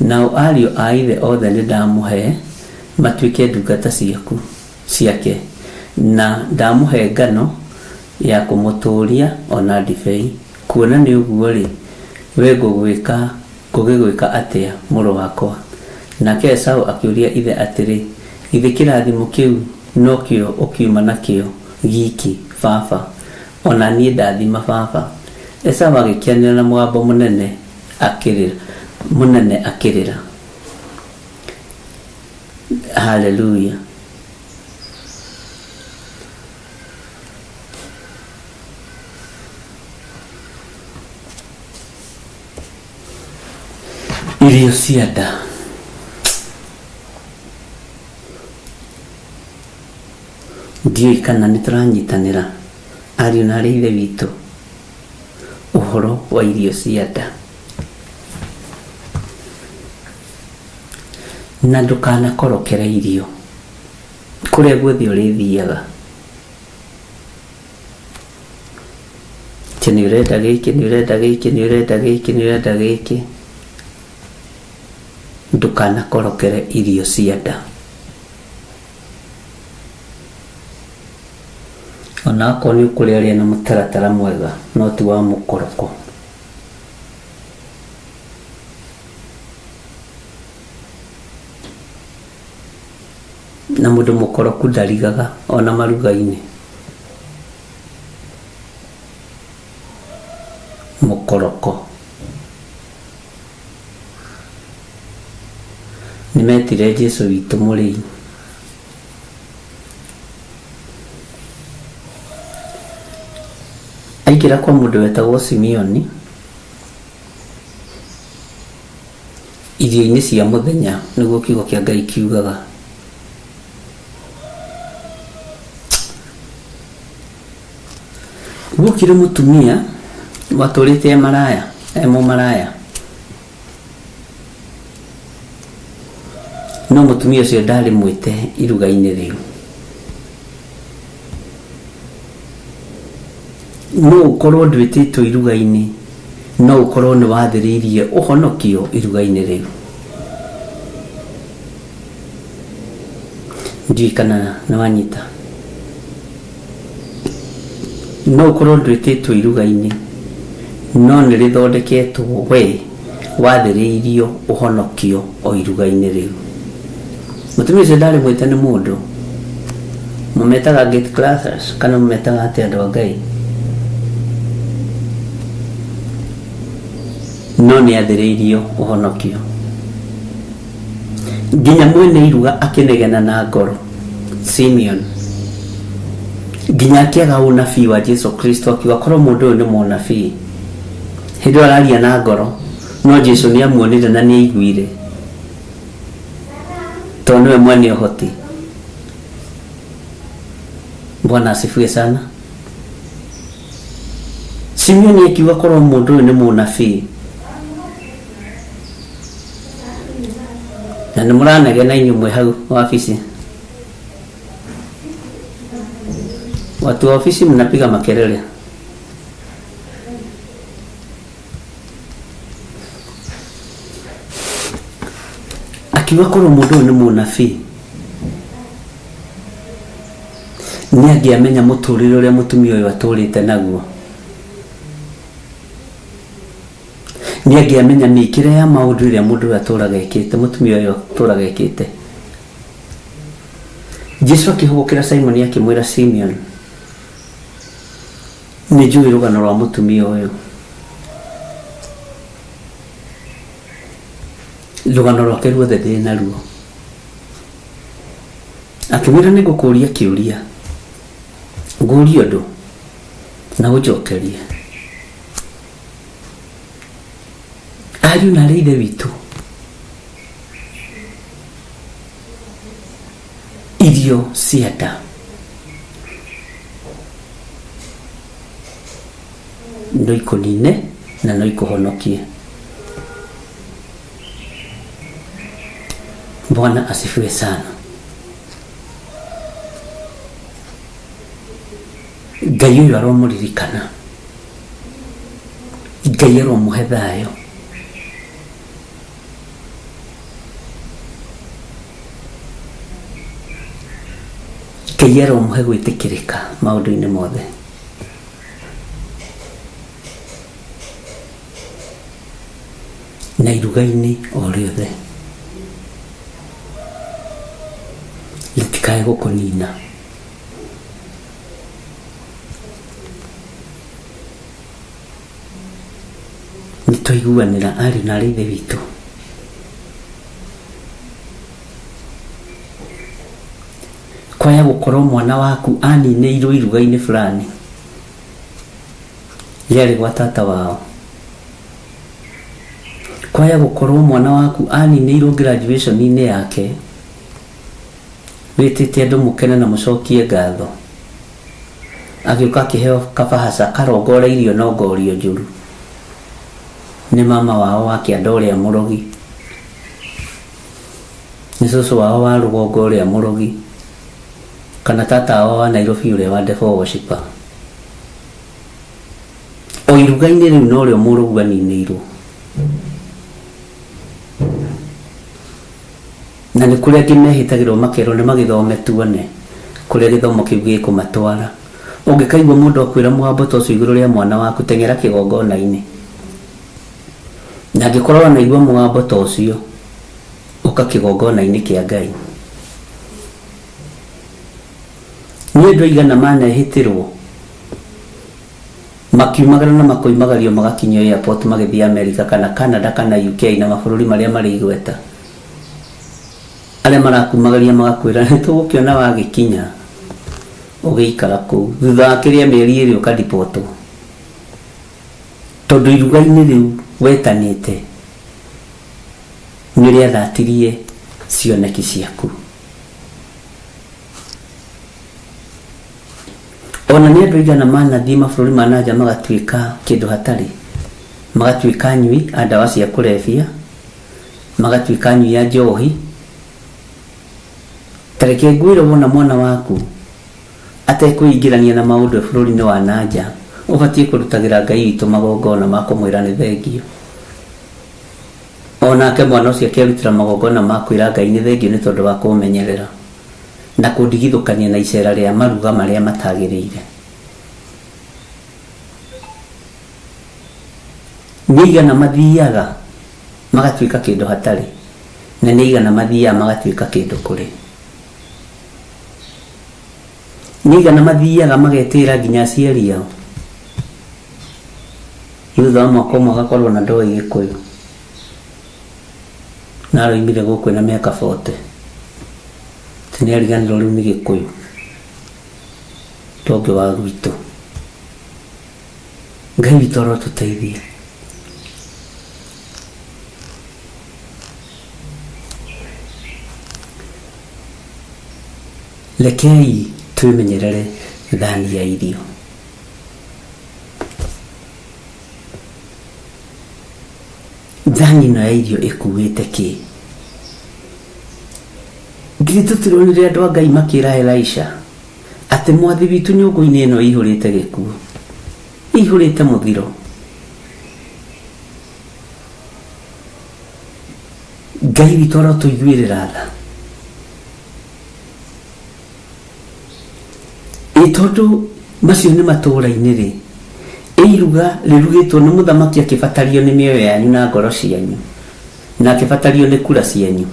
nao ariũ a ithe othe nĩndamũhe matuĩke ndungata ciaku, ciake, na ndamũhe ngano ya kũmũtũũria o na ndibei, kuona nĩ ũguo-rĩ, wee ngũgwĩka Ngũgĩgwĩka atĩa, mũrũ wakwa? Nake Esau akĩũria ithe atĩrĩ, Githĩ kĩrathimo kĩu nokĩo ũkiuma nakĩo giiki, baba? O na niĩ ndathima, baba. Esau agĩkĩanĩrĩra na mũgambo mũnene akĩrĩra, mũnene akĩrĩra. Haleluya! Irio cia nda. Ndiũĩ kana nĩ tũranyitanĩra ariũ na arĩ ithe witũ ũhoro wa irio cia nda. Na ndũkanakorokere irio kũrĩa guothe ũrĩthiaga. Atĩ nĩ ũrenda gĩkĩ, nĩ ũrenda gĩkĩ, nĩ ũrenda gĩkĩ, nĩ ũrenda gĩkĩ. Ndũkanakorokere irio cia nda. Ona akorwo nĩ ũkũrĩa rĩa na mũtaratara mwega no ti wa mũkoroko. Na mũndũ mũkoroku ndarigaga ona maruga-inĩ. Mũkoroko. Nĩmetire Jesu witũ mũrĩi. Aingĩra kwa mũndũ wetagwo Simeoni irio-inĩ cia mũthenya nĩguo kiugo kĩa Ngai kiugaga. Gwokire mũtumia watũrĩte e maraya, e mũmaraya. No mũtumia ũcio ndarĩ mwĩte iruga-inĩ rĩu. No ũkorwo ndwĩtĩtwo iruga-inĩ, no ũkorwo nĩ wathĩrĩirie ũhonokio iruga-inĩ rĩu. Ndiũĩ kana nĩ wanyita. No ũkorwo ndwĩtĩtwo iruga-inĩ, no nĩ rĩthondeketwo we wathĩrĩirio ũhonokio o iruga-inĩ rĩu. Mũtumia ũcio ndarĩ mwĩte nĩ mũndũ. Mũmetaga gate classes kana mũmetaga atĩa andũ a Ngai? No nĩ athĩrĩirio ũhonokio. Nginya mwene iruga akĩnegena na ngoro, Simeon, nginya akĩaga ũnabii wa Jesu Kristo akiuga korwo mũndũ ũyũ nĩ mũnabii. Hĩndĩ ĩyo araria na ngoro, no Jesu nĩ amuonire na nĩ aiguire. Tondũ nĩwe mwene ũhoti. Bwana asifiwe sana. Simeoni akiuga korwo mũndũ ũyũ nĩ mũnabii. Na nĩ mũranegena inyuĩ mwĩ hau wabici. Watu wa ofisi mnapiga makelele. Akiuga korwo mũndũ ũyũ nĩ mũnabii nĩ angĩamenya mũtũrĩre ũrĩa mũtumia ũyũ atũrĩte naguo. Nĩ angĩamenya mĩkĩre ya maũndũ ĩrĩa mũndũ ũyũ atũraga ekĩte, mũtumia ũyũ atũraga ekĩte. Jesu akĩhũgũkĩra Simoni akĩmwĩra Simeon, Nĩ njũĩ rũgano rwa mũtumia ũyũ. Rũgano rwake ruothe ndĩ naruo. Akĩmwĩra nĩ ngũkũria kĩũria. Ngũrie ũndũ na ũnjokerie. Ariũ na arĩ ithe witũ, irio cia nda no ikũnine na no ikũhonokie. Bwana asifiwe sana. Ngai ũyũ aromũririkana, Ngai aromũhe thayũ. Ngai aromũhe gwĩtĩkĩrĩka maũndũ-inĩ mothe. Na iruga-inĩ o rĩothe rĩtikae gũkũnina. Nĩ twaiguanĩra ariũ na arĩ ithe witũ. Kwaya gũkorwo mwana waku aninĩirwo iruga-inĩ fulani rĩarĩ gwa tata wao. Kwaya gũkorwo mwana waku aninĩirwo graduation-inĩ yake, wĩtĩte andũ mũkene na mũcokie ngatho. Agĩũka akĩheo kabahaca karongoreirio nongorio njũru nĩ mama wao wa kĩanda ũrĩa mũrogi, nĩ cũcũ wao wa rũgongo ũrĩa mũrogi, kana tata wao wa Nairobi ũrĩa wa devil worshipper. O iruga-inĩ rĩu norĩo mũrũgu aninĩirwo. Na nĩ kũrĩ angĩ mehĩtagĩrwo makerwo nĩ magĩthome tuone kũrĩa gĩthomo kĩu gĩkũmatwara. Ũngĩkaigua mũndũ akwĩra mũgambo ta ũcio igũrũ rĩa mwana waku teng'era kĩgongona-inĩ. Na angĩkorwo wanaigua mũgambo ta ũcio, ũka kĩgongona-inĩ kĩa Ngai. Nĩ andũ aigana manehĩtĩrwo Makiumagara na makoimagario magakinyio airport magĩthiĩ America kana Canada kana UK na mabũrũri marĩa marĩ igweta. Arĩa marakumagaria magakwĩra nĩtũgũkĩona wagĩkinya ũgĩikara kũu. Thutha wa kĩrĩa mĩeri ĩrĩ ũkadipotwo. Tondũ iruga-inĩ rĩu wetanĩte nĩrĩathatirie cioneki ciaku. Ona nĩ andũ aigana manathiĩ mabũrũri ma nanja magatuĩka kĩndũ hatarĩ, magatuĩka anyui a ndawa cia kũrebia, magatuĩka anyui a njohi. Ta reke ngwĩre wona mwana waku atekwĩingĩrania na maũndũ e bũrũri-inĩ wa nanja, ũbatiĩ kũrutagĩra Ngai witũ magongona ma kũmwĩra nĩ thengiũ. Onake mwana ũcio akerutĩra magongona ma kwĩra Ngai nĩ thengiũ nĩ tondũ wa kũũmenyerera. na kũndigithũkania na iceera rĩa maruga marĩa matagĩrĩire. Nĩ aigana mathiaga magatuĩka kĩndũ hatarĩ, Na nĩ aigana mathiaga magatuĩka kĩndũ kũrĩ? Nĩ aigana mathiaga magetĩĩra nginya aciari ao? Thutha wa mwaka ũmwe agakorwo na ndoĩ Gĩkũyũ. Na aroimire gũkũ ena mĩaka 40. Atĩ nĩ ariganĩrwo rĩu nĩ Gĩkũyũ. Ta ũngĩ wa gwitũ. Ngai witũ arotũteithia. Rekei twĩmenyerere thani ya irio. Thani ĩno ya irio ĩkuĩte kĩ? Githĩ tũtironire andũ a Ngai makĩra Elisha atĩ mwathi witũ nyũngũ-inĩ ĩno ĩihũrĩte gĩkuũ, ĩihũrĩte mũthiro. Ngai witũ arotũiguĩrĩra tha. Ĩ tondũ macio nĩ matũũra-inĩ rĩ, ĩ iruga rĩrugĩtwo nĩ mũthamaki akĩbatario nĩ mĩoyo yanyu na ngoro cianyu, na akĩbatario nĩ kura cianyu,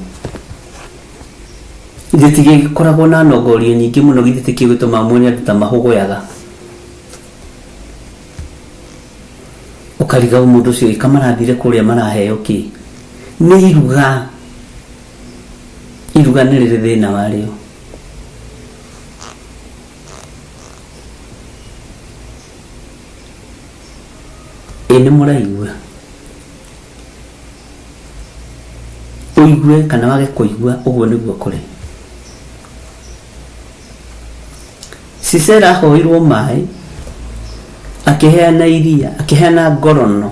rĩtigĩkoragwo na nongorio nyingĩ mũno? Githĩ tikĩo gĩtũmaga muone andũ ta mahũgũyaga? Ũkariga mũndũ ũcio ĩka marathire kũrĩa maraheo kĩ? Nĩ iruga. Iruga nĩ rĩrĩ thĩna warĩo. Ĩ nĩ mũraigua? Ũigue kana wage kũigua ũguo nĩguo kũrĩ. Sisera ahoirwo maĩ, akĩheana iria, akĩheana ngorono,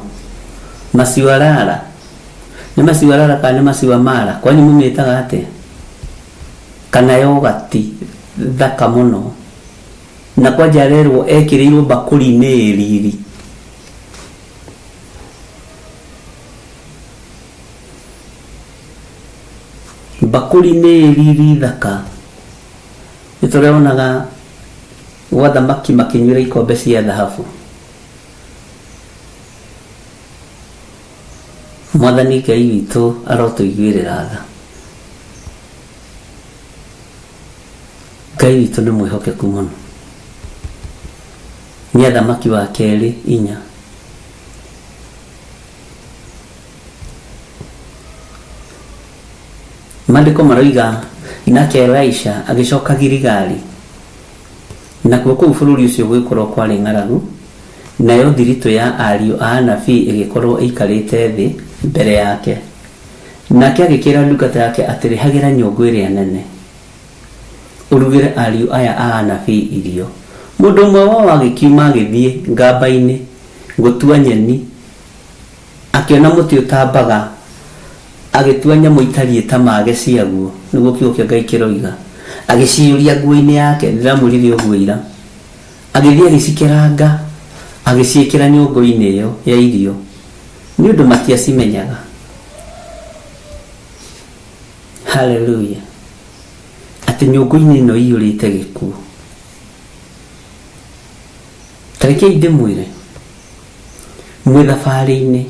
maciwa rara. Nĩ maciwa rara kana nĩ maciwa mara? Kwanyu mũmĩtaga atĩa? Kana yogati thaka mũno. Na kwanja arerwo ekĩrĩirwo mbakũri-inĩ ĩ riri. Mbakũri-inĩ ĩ riri thaka. Nĩ tũrĩonaga gwa thamaki makĩnyuĩra ikombe cia thahabu. Mwathani Ngai witũ arotũiguĩrĩra tha. Ngai witũ nĩ mwĩhokeku mũno. Nĩ athamaki wa kerĩ inya. Maandĩko maroiga nake Elisha agĩcoka Giligali, nakuo kũu bũrũri ũcio gũgĩkorwo kwarĩ ng'aragu, nayo thiritũ ya ariũ a anabii ĩgĩkorwo ĩikarĩte thĩ mbere yake. Nake agĩkĩĩra ndungata yake atĩrĩ, Hagĩra nyũngũ ĩrĩa nene, ũrugĩre ariũ aya a anabii irio. Mũndũ ũmwe wao agĩkiuma agĩthiĩ ngamba-inĩ gũtua nyeni, Akĩona mũtĩ ũtambaga, agĩtua nyamũ itariĩ ta mage ciaguo, nĩguo kiugo kĩa Ngai kĩroiga, agĩciyũria nguo-inĩ yake, ndĩramwĩrire ũguo ira, agĩthiĩ agĩcikeranga, agĩciĩkĩra nyũngũ-inĩ ĩyo ya irio, nĩ ũndũ matiacimenyaga. Haleluya! Atĩ nyũngũ-inĩ ĩno ĩiyũrĩte gĩkuũ. Ta rekei ndĩmwĩre, mwĩ thabarĩ-inĩ,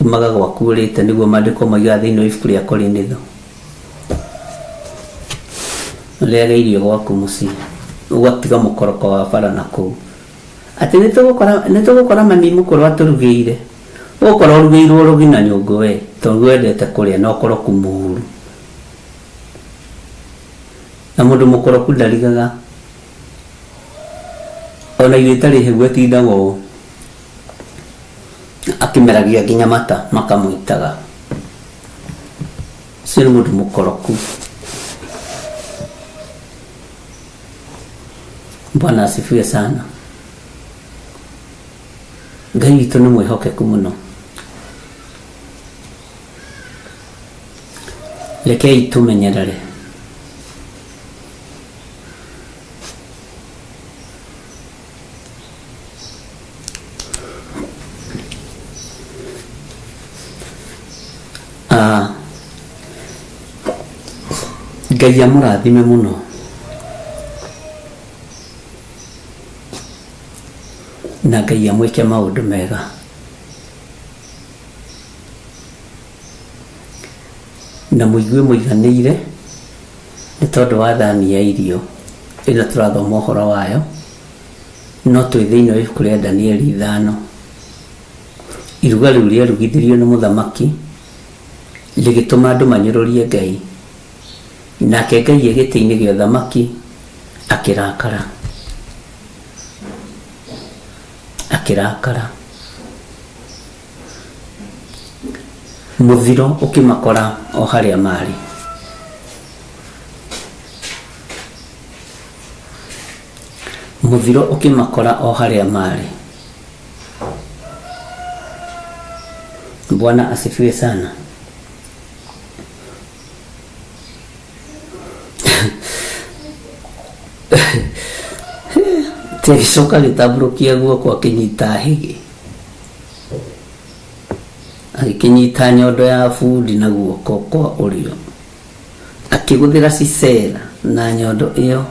umaga gwaku ũrĩte, nĩguo maandĩko moigaga thĩinĩ wa ibuku rĩa Korinitho. Ũrĩage irio gwaku mũciĩ, ũgatiga mũkoroko wa bara na kũu. Atĩ nĩtũgũkora mami mũkũrũ atũrugĩire. Ũgũkora ũrugĩirwo rũgina nyũngũ we, tondũ wendete kũrĩa na ũkoroku mũũru. Na mũndũ mũkoroku ndarigaga. Ona irio itarĩ hehu atindaga ũũ akĩmeragia nginya mata makamũitaga. Ũcio nĩ mũndũ mũkoroku. Bwana asifiwe sana. Ngai witũ nĩ mwĩhokeku mũno. Rekei tũmenyerere. Ah, Ngai amũrathime mũno. Na Ngai amwĩke maũndũ mega. Na mũigue mũiganĩire nĩ tondũ wa thani ya irio ĩno tũrathoma ũhoro wayo, no twĩ thĩinĩ wa ibuku rĩa Danieli ithano. Iruga rĩu rĩarugithirio nĩ mũthamaki rĩgĩtũma andũ manyũrũrie Ngai, nake Ngai e gĩtĩ-inĩ gĩa ũthamaki akĩrakara, akĩrakara. Mũthiro ũkĩmakora o harĩa maarĩ. Mũthiro ũkĩmakora o harĩa maarĩ. Bwana asifiwe sana. Agĩcoka agĩtambũrũkia guoko akĩnyita hĩgĩ. Agĩkĩnyita nyondo ya bundi na guoko kwa ũrĩo, akĩgũthĩra Sisera na nyondo ĩyo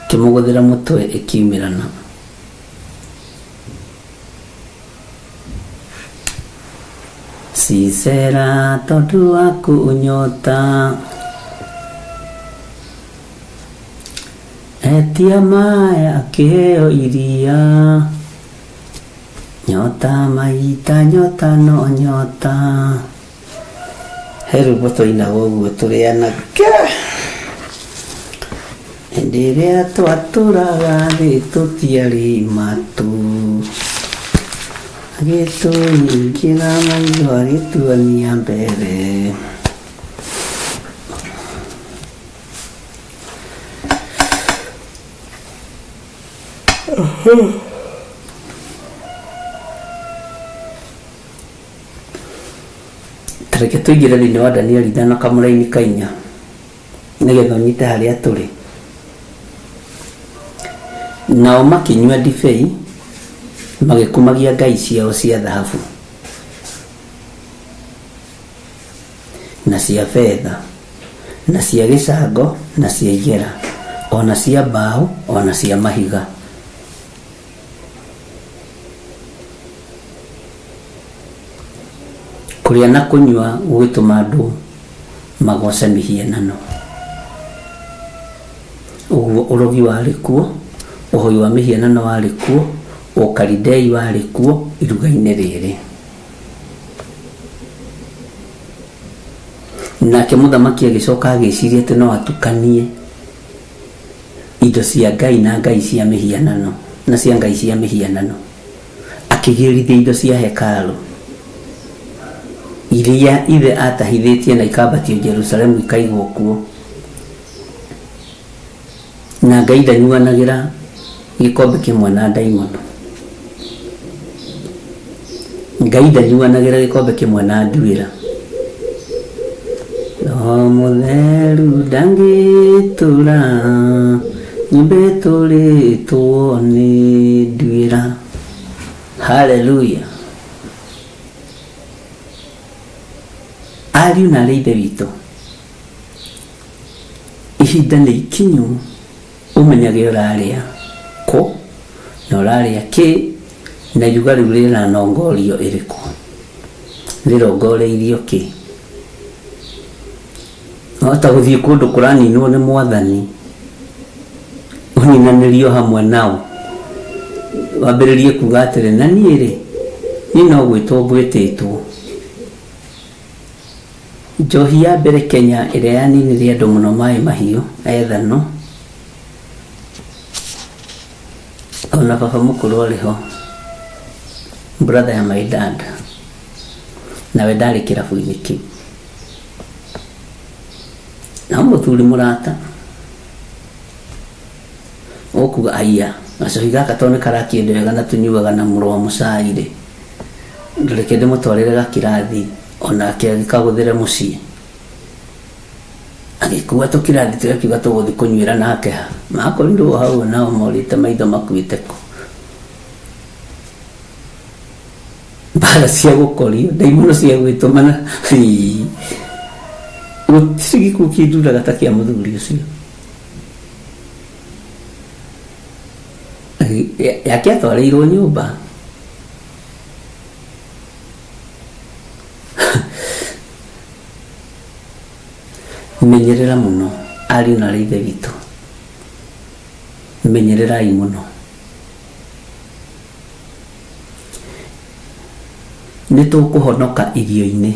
ĩkĩmũgũthĩra mũtwe ĩkiumĩrana. Sisera tondũ wa kũnyota etia maĩ akĩheo iria. Nyota maita nyota no nyota. He rwĩmbo twainaga ũguo tũrĩ anake. Hĩndĩ ĩrĩa twatũraga thĩ tũtiarĩ matũ. Agĩtũhingĩra maitho agĩtuonia mbere. Ta reke tũingĩre thĩinĩ wa Danieli ithano kamũraini ka inya nĩgetha ũnyite harĩa tũrĩ. Nao makĩnyua ndibei magĩkumagia ngai ciao cia thahabu na cia betha na cia gĩcango na cia igera o na cia mbaũ o na cia mahiga. Kũrĩa na kũnyua gũgĩtũma andũ magoce mĩhianano. Ũguo ũrogi warĩ kuo, ũhoi wa mĩhianano warĩ kuo, ũkalidei warĩ kuo iruga-inĩ rĩrĩ. Nake mũthamaki agĩcoka agĩciria atĩ no atukanie indo cia Ngai na ngai cia mĩhianano na cia ngai cia mĩhianano. Akĩgĩrithia indo cia hekarũ iria ithe atahithĩtie na ikambatio Jerusalemu ikaigwo kuo. Na Ngai ndanyuanagĩra gĩkombe kĩmwe na ndaimono. Ngai ndanyuanagĩra gĩkombe kĩmwe na nduĩra. Roho mũtheru ndangĩtũra nyũmba ĩtũrĩtwo nĩ nduĩra. Haleluya. Ariũ na arĩ ithe witũ, ihinda nĩ ikinyu ũmenyage ũrarĩa kũ na ũrarĩa kĩ na iruga rĩu rĩna nongorio ĩrĩkũ, rĩrongoreirio kĩ. Wahota gũthiĩ kũndũ kũraninwo nĩ mwathani, ũninanĩrio hamwe nao, wambĩrĩrie kuga atĩrĩ, na niĩ rĩ, niĩ no gwĩtwo ngwĩtĩtwo. Njohi ya mbere Kenya ĩrĩa yaninire andũ mũno maĩ mahiũ, ethano, ona baba mũkũrũ arĩ ho, brother ya my dad, nawe ndarĩ kĩrabu-inĩ kĩu. No mũthuri mũrata ũkuga aiya gacohi gaka tondũ nĩ karakĩenda wega na tũnyuaga na mũrũ wa mũcai rĩ, reke ndĩmũtwarĩre gakirathi onake agĩkagũthĩre mũciĩ. Agĩkua tũkirathi tũrĩa akiuga tũgũthiĩ kũnyuĩra nake ha. Makorirwo hau nao morĩte maitho makuĩte kũ. Mbara cia gũkorio, ndaimono cia gwĩtũmana. Gũtirĩ gĩkuũ kĩnduraga ta kĩa mũthuri ũcio. Yake atwarĩirwo nyũmba. Menyerera mũno ariũ na aarĩ a Ithe witũ, menyererai mũno. Nĩ tũkũhonoka irio-inĩ.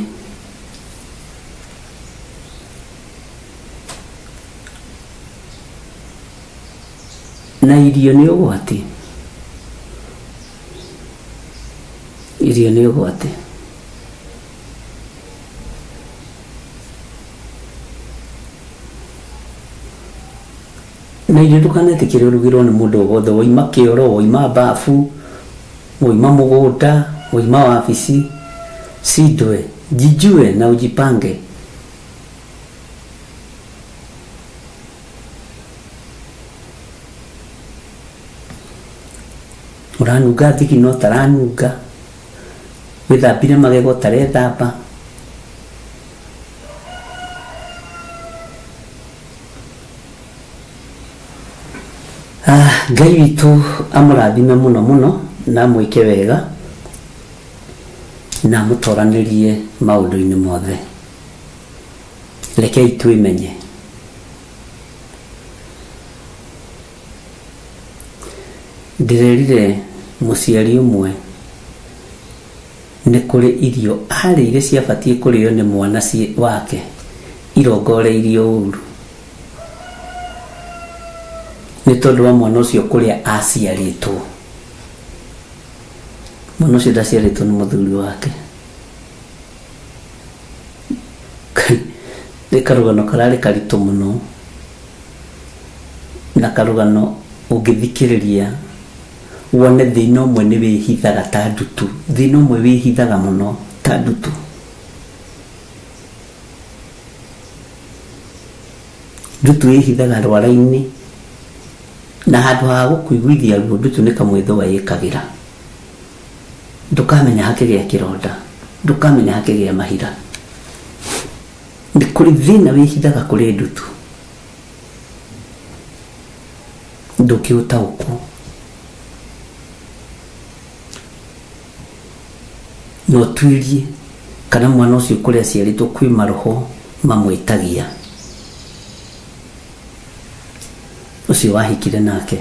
Na irio nĩ ũgwati. Irio nĩ ũgwati. Na irio ndũkanetĩkĩre ũrugĩrwo nĩ mũndũ o wothe, waima kĩoro, waima bafu, waima mũgũnda, waima wabici, cindwe, jijue na ujipange. Ũranunga thigino ũtaranunga, wĩthambire magego ũtarethamba. Ah, Ngai witũ amũrathime mũno mũno na amwĩke wega na amũtoranĩrie maũndũ-inĩ mothe. Rekei twĩmenye. Ndĩrerire mũciari ũmwe nĩ kũrĩ irio arĩire ciabatiĩ kũrĩo nĩ mwana wake irongoreirio ũru nĩ tondũ wa mwana ũcio kũrĩa aciarĩtwo. Mwana ũcio ndaciarĩtwo nĩ mũthuri wake. Nĩ karũgano kararĩ karitũ mũno na karũgano ũngĩthikĩrĩria wone thĩna ũmwe nĩ wĩhithaga ta ndutu, thĩna ũmwe wĩhithaga mũno ta ndutu. Ndutu ĩhithaga rwara-inĩ na handũ ha gũkũiguithia ruo ndutu nĩ kamwĩthũa ĩkagĩra. Ndũkamenya hakĩgĩa kĩronda, ndũkamenya hakĩgĩa mahira. Nĩ kũrĩ thĩna wĩhithaga kũrĩ ndutu ndũngĩũtaũkwo. Na ũtuĩrie kana mwana ũcio kũrĩa aciarĩtwo kwĩ maroho mamwĩtagia. Ũcio wahikire nake.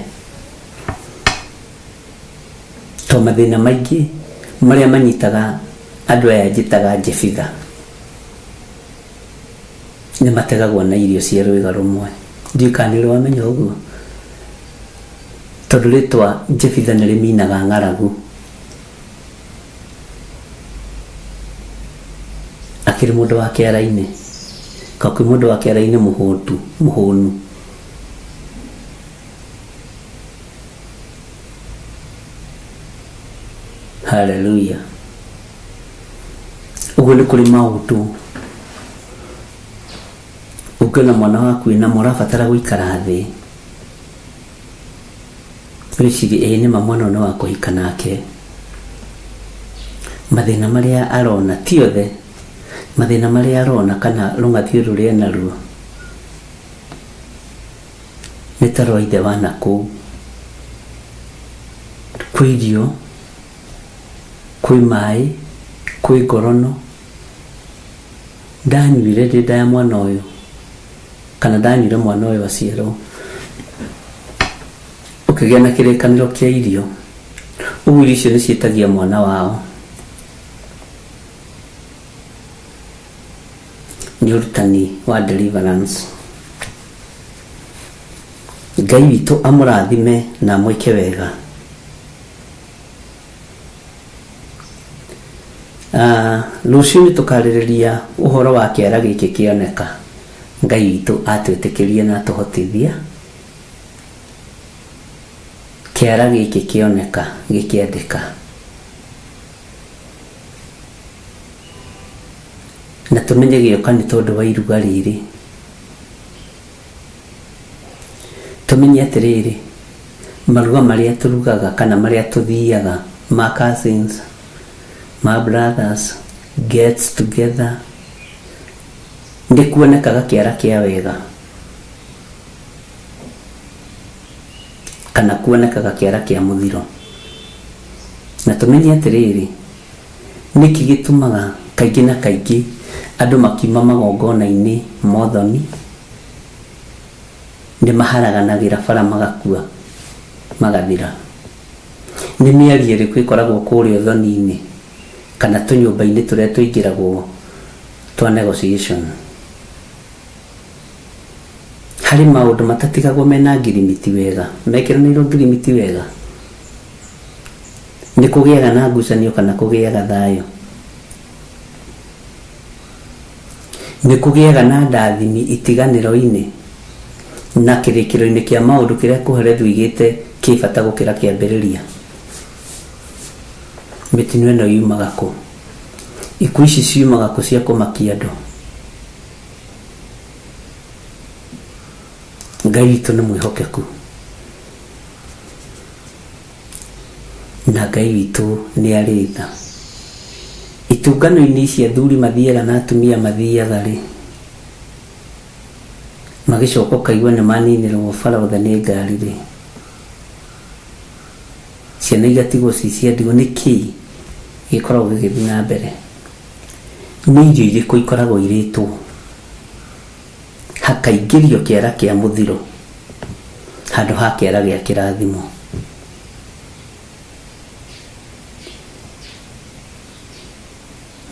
To mathĩna maingĩ marĩa manyitaga andũ aya njĩtaga Jefitha nĩ mategagwo na irio cia rwĩga rũmwe. Ndiũĩ kana nĩ ũrĩ wamenya ũguo? Tondũ rĩtwa Jefitha nĩ rĩminaga ng'aragu. Akĩrĩ mũndũ wa kĩara-inĩ. Kaĩ kwĩ mũndũ wa kĩara-inĩ mũhũtu, mũhũnu. Haleluya. Ũguo nĩ kũrĩ maũndũ ũngĩona mwana waku wĩnamo ũrabatara gũikara thĩ wĩcirie ĩĩ nĩma mwana ũyũ nĩ wa kũhika nake. Mathĩna marĩa arona ti othe, mathĩna marĩa arona kana rũng'athio rũrĩa enaruo nĩ ta rwa ithe wa nakũu. Kwĩ irio, kwĩ maĩ, kwĩ ngorono. Ndanyuire ndĩ nda ya mwana ũyũ kana ndanyuire mwana ũyũ aciarwo. Ũkĩgĩa na kĩrĩkanĩro kĩa irio. Ũguo irio icio nĩ ciĩtagia mwana wao. Nĩ ũrutani wa deliverance. Ngai witũ amũrathime na amwĩke wega. Ah, rũciũ nĩ tũkarĩrĩria ũhoro wa kĩara gĩkĩ kĩoneka. Ngai witũ atwĩtĩkĩria na atũhotithia. Kĩara gĩkĩ kĩoneka gĩkĩandĩka. Na tũmenye gĩoka nĩ tondũ wa iruga rĩrĩ. Tũmenye atĩrĩrĩ, maruga marĩa tũrugaga kana marĩa tũthiaga ma cousins, ma brothers, gets together, nĩ kuonekaga kĩara kĩa wega kana kuonekaga kĩara kĩa mũthiro. Na tũmenye atĩrĩrĩ, nĩkĩ gĩtũmaga kaingĩ na kaingĩ Andũ makiuma magongona-inĩ mothoni nĩ maharaganagĩra bara magakua magathira. Nĩ mĩario ĩrĩkũ ĩkoragwo kũrĩa ũthoni-inĩ kana tũnyũmba-inĩ tũrĩa tũingĩragwo twa negotiation? Harĩ maũndũ matatigagwo mena ngirimiti wega, mekĩranĩirwo ngirimiti wega? Nĩ kũgĩaga na ngucanio kana kũgĩaga thayũ? Nĩ kũgĩaga na ndathimi itiganĩro-inĩ na kĩrĩkĩro-inĩ kĩa maũndũ kĩrĩa Kohelethu oigĩte kĩ bata gũkĩra kĩambĩrĩria? Mĩtino ĩno yumaga kũ? Ikuũ ici ciumaga kũ cia kũmakia andũ? Ngai witũ nĩ mwĩhokeku na Ngai witũ nĩ arĩ tha. Itũngano-inĩ ici athuri mathiaga na atumia mathiaga rĩ, magĩcoka ũkaigua nĩ maninĩrwo bara othe nĩ ngari rĩ, ciana igatigwo ci cia ndigwa, nĩ kĩĩ gĩkoragwo gĩgĩthiĩ na mbere? Nĩ irio irĩkũ ikoragwo irĩtwo hakaingĩrio kĩara kĩa mũthiro handũ ha kĩara gĩa kĩrathimo?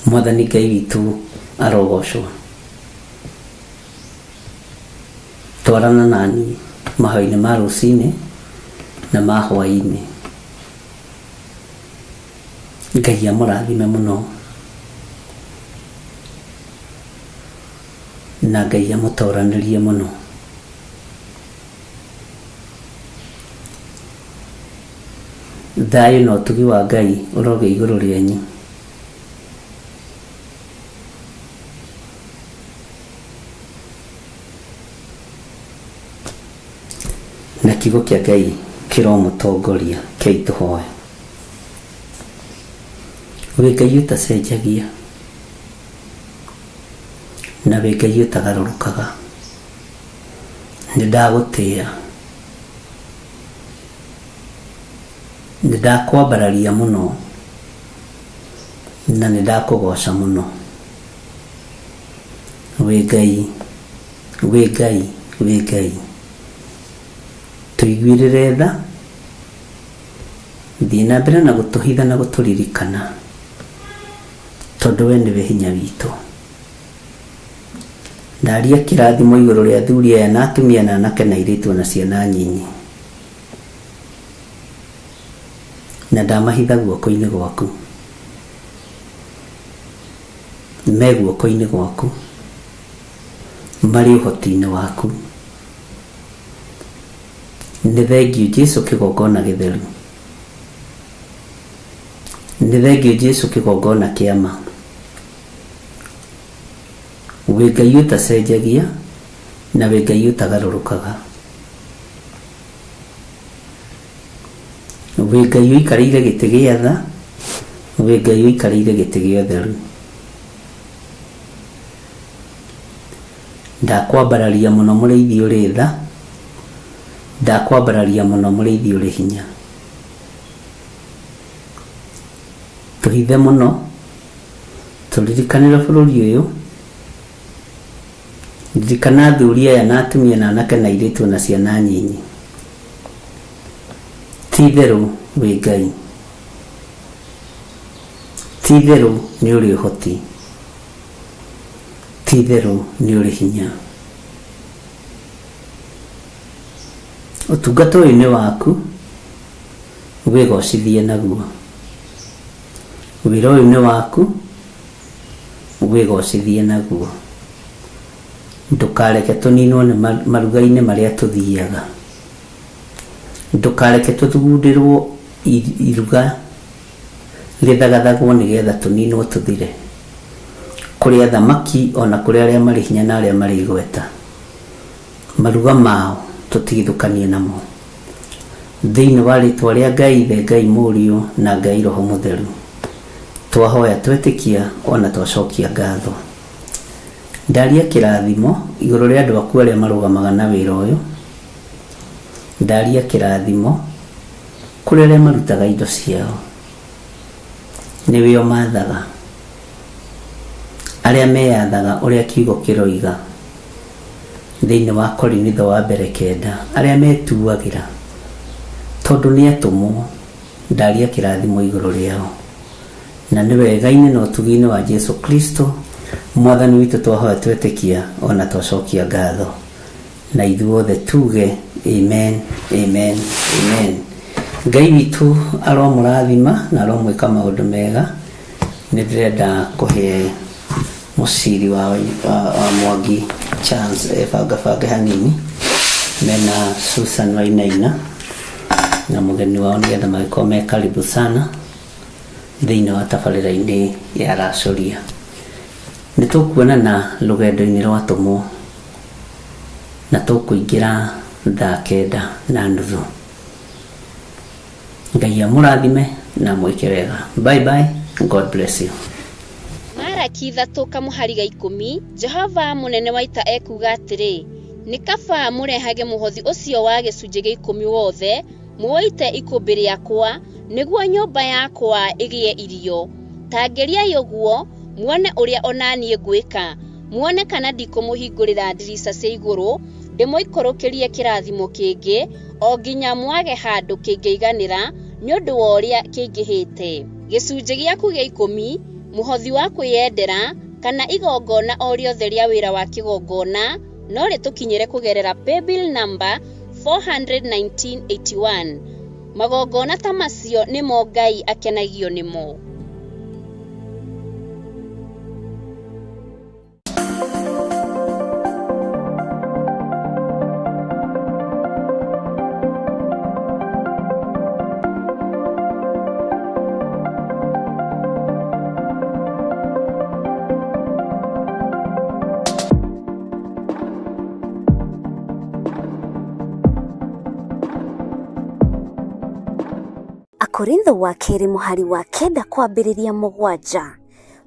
Mwathani Ngai witũ arogocwo. Twarana nani mahoya-inĩ ma rũcinĩ na ma hwaĩ-inĩ. Ngai amũrathime mũno na Ngai amũtoranĩrie mũno. Thayũ na ũtugi wa Ngai ũrogĩa igũrũ rĩanyu. Na kiugo kĩa Ngai kĩromũtongoria. Kei tũhoe. Wĩ Ngai ũtacenjagia na wĩ Ngai ũtagarũrũkaga. Nĩ ndagũtĩa. Nĩ ndakwambararia mũno na nĩ ndakũgoca mũno. Wĩ Ngai, wĩ Ngai, wĩ Ngai. Tũiguĩrĩre tha, thiĩ na mbere na gũtũhitha na gũtũririkana, tondũ we nĩwe hinya witũ. Ndaria kĩrathimo igũrũ rĩa athuri aya na atumia na anake na airĩtu ona ciana nyinyi. Na ndamahitha guoko-inĩ gwaku. Me guoko-inĩ gwaku. Marĩ ũhoti-inĩ waku. Nĩ thengiũ Jesu kĩgongona gĩtheru. Nĩ thengiũ Jesu kĩgongona kĩa ma. Wĩ Ngai ũtacenjagia na wĩ Ngai ũtagarũrũkaga. Wĩ Ngai ũikarĩire gĩtĩ gĩa tha, wĩ Ngai ũikarĩire gĩtĩ gĩa ũtheru. Ndakwambararia mũno mũrĩithi ũrĩ tha, ndakwambararia mũno mũrĩithi ũrĩ hinya. Tũhithe mũno, tũririkanĩre bũrũri ũyũ, ririkana athuri aya na atumia na anake na airĩtu ona ciana nyinyi. Ti itherũ wĩ Ngai, ti itherũ nĩ ũrĩ ũhoti, ti itherũ nĩ ũrĩ hinya. Ũtungata ũyũ nĩ waku, wĩgocithie naguo. Wĩra ũyũ nĩ waku, wĩgocithie naguo. Ndũkareke tũninwo nĩ maruga-inĩ marĩa tũthiaga. Ndũkareke tũthugundĩrwo iruga rĩthagathagwo nĩgetha tũninwo tũthire. Kũrĩ athamaki o na kũrĩ arĩa marĩ hinya na arĩa marĩ igweta, maruga mao tũtigithũkanie namo. Thĩinĩ wa rĩtwa rĩa Ngai Ithe, Ngai Mũriũ, na Ngai Roho Mũtheru, twahoya twetĩkia o na twacokia ngatho. Ndaria kĩrathimo igũrũ rĩa andũ aku arĩa marũgamaga na wĩra ũyũ. Ndaria kĩrathimo kũrĩ arĩa marutaga indo ciao. Nĩwe ũmathaga. Arĩa meyathaga ũrĩa kiugo kĩroiga thĩinĩ wa Korinitho wa mbere kenda, arĩa metuagĩra tondũ nĩ atũmwo, ndaria kĩrathimo igũrũ rĩao. Na nĩ wega-inĩ na ũtugi-inĩ wa Jesu Kristo Mwathani witũ twahoya twetĩkia ona twacokia ngatho. Na ithuothe tuge amen, amen, amen. Ngai witũ aromũrathima na aromwĩka maũndũ mega. Nĩ ndĩrenda kũhe mũciri wa, wa, wa Mwangi chance ebangabange hanini mena Susan Wainaina na mũgeni wao nĩgetha magĩkorwo me karibu sana thĩinĩ wa tabarĩra-inĩ ya Racũria. Nĩ tũkuonana rũgendo-inĩ rwa atũmwo na tũkũingĩra thaa 9:30. Ngai amũrathime na amwĩke wega. Bye bye. God bless you. Maraki ithatũ kamũhari ga ikũmi, Jehova mũnene wa ita ekuuga atĩrĩ, Nĩ kaba mũrehage mũhothi ũcio wa gĩcunjĩ gĩa ikũmi wothe, mũũite ikũmbĩ rĩakwa, nĩguo nyũmba yakwa ĩgĩe irio. Ta ngeriai ũguo, muone ũrĩa o na niĩ ngwĩka, muone kana ndikũmũhingũrĩra ndirica cia igũrũ, ndĩmũikũrũkĩrie kĩrathimo kĩngĩ, o nginya mwage handũ kĩngĩiganĩra nĩ ũndũ wa ũrĩa kĩingĩhĩte. Gĩcunjĩ gĩaku gĩa ikũmi, mũhothi wa kwĩyendera, kana igongona o rĩothe rĩa wĩra wa kĩgongona no rĩtũkinyĩre kũgerera paybill number 41981. Magongona ta macio nĩmo Ngai akenagio nĩmo. Akorintho wa kerĩ mũhari wa kenda kwambĩrĩria mũgwanja.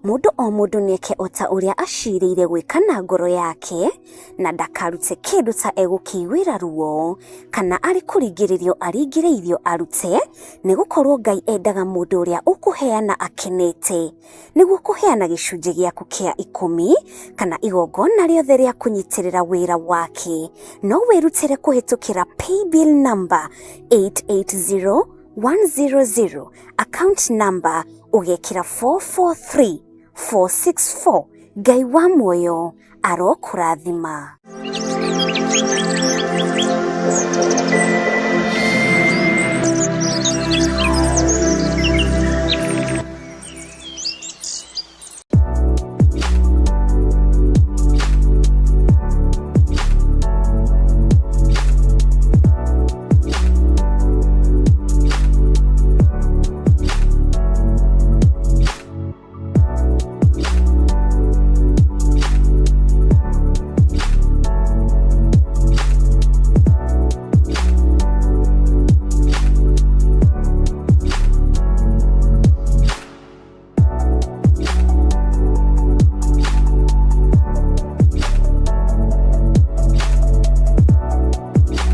Mũndũ o mũndũ nĩeke o ta ũrĩa aciirĩire gwĩka na ngoro yake, na ndakarute kĩndũ ta egũkĩiguĩra ruo, kana arĩ kũringĩrĩrio aringĩrĩirio arute, nĩgũkorwo Ngai endaga mũndũ ũrĩa ũkũheana akenete. Nĩguo kũheana gĩcunjĩ gĩaku kĩa ikũmi, kana igongona rĩothe rĩa kũnyitĩrĩra wĩra wake, no wĩrutĩre kũhĩtũkĩra paybill number 880100, account number ũgekĩra 443464. Ngai wa muoyo arokũrathima.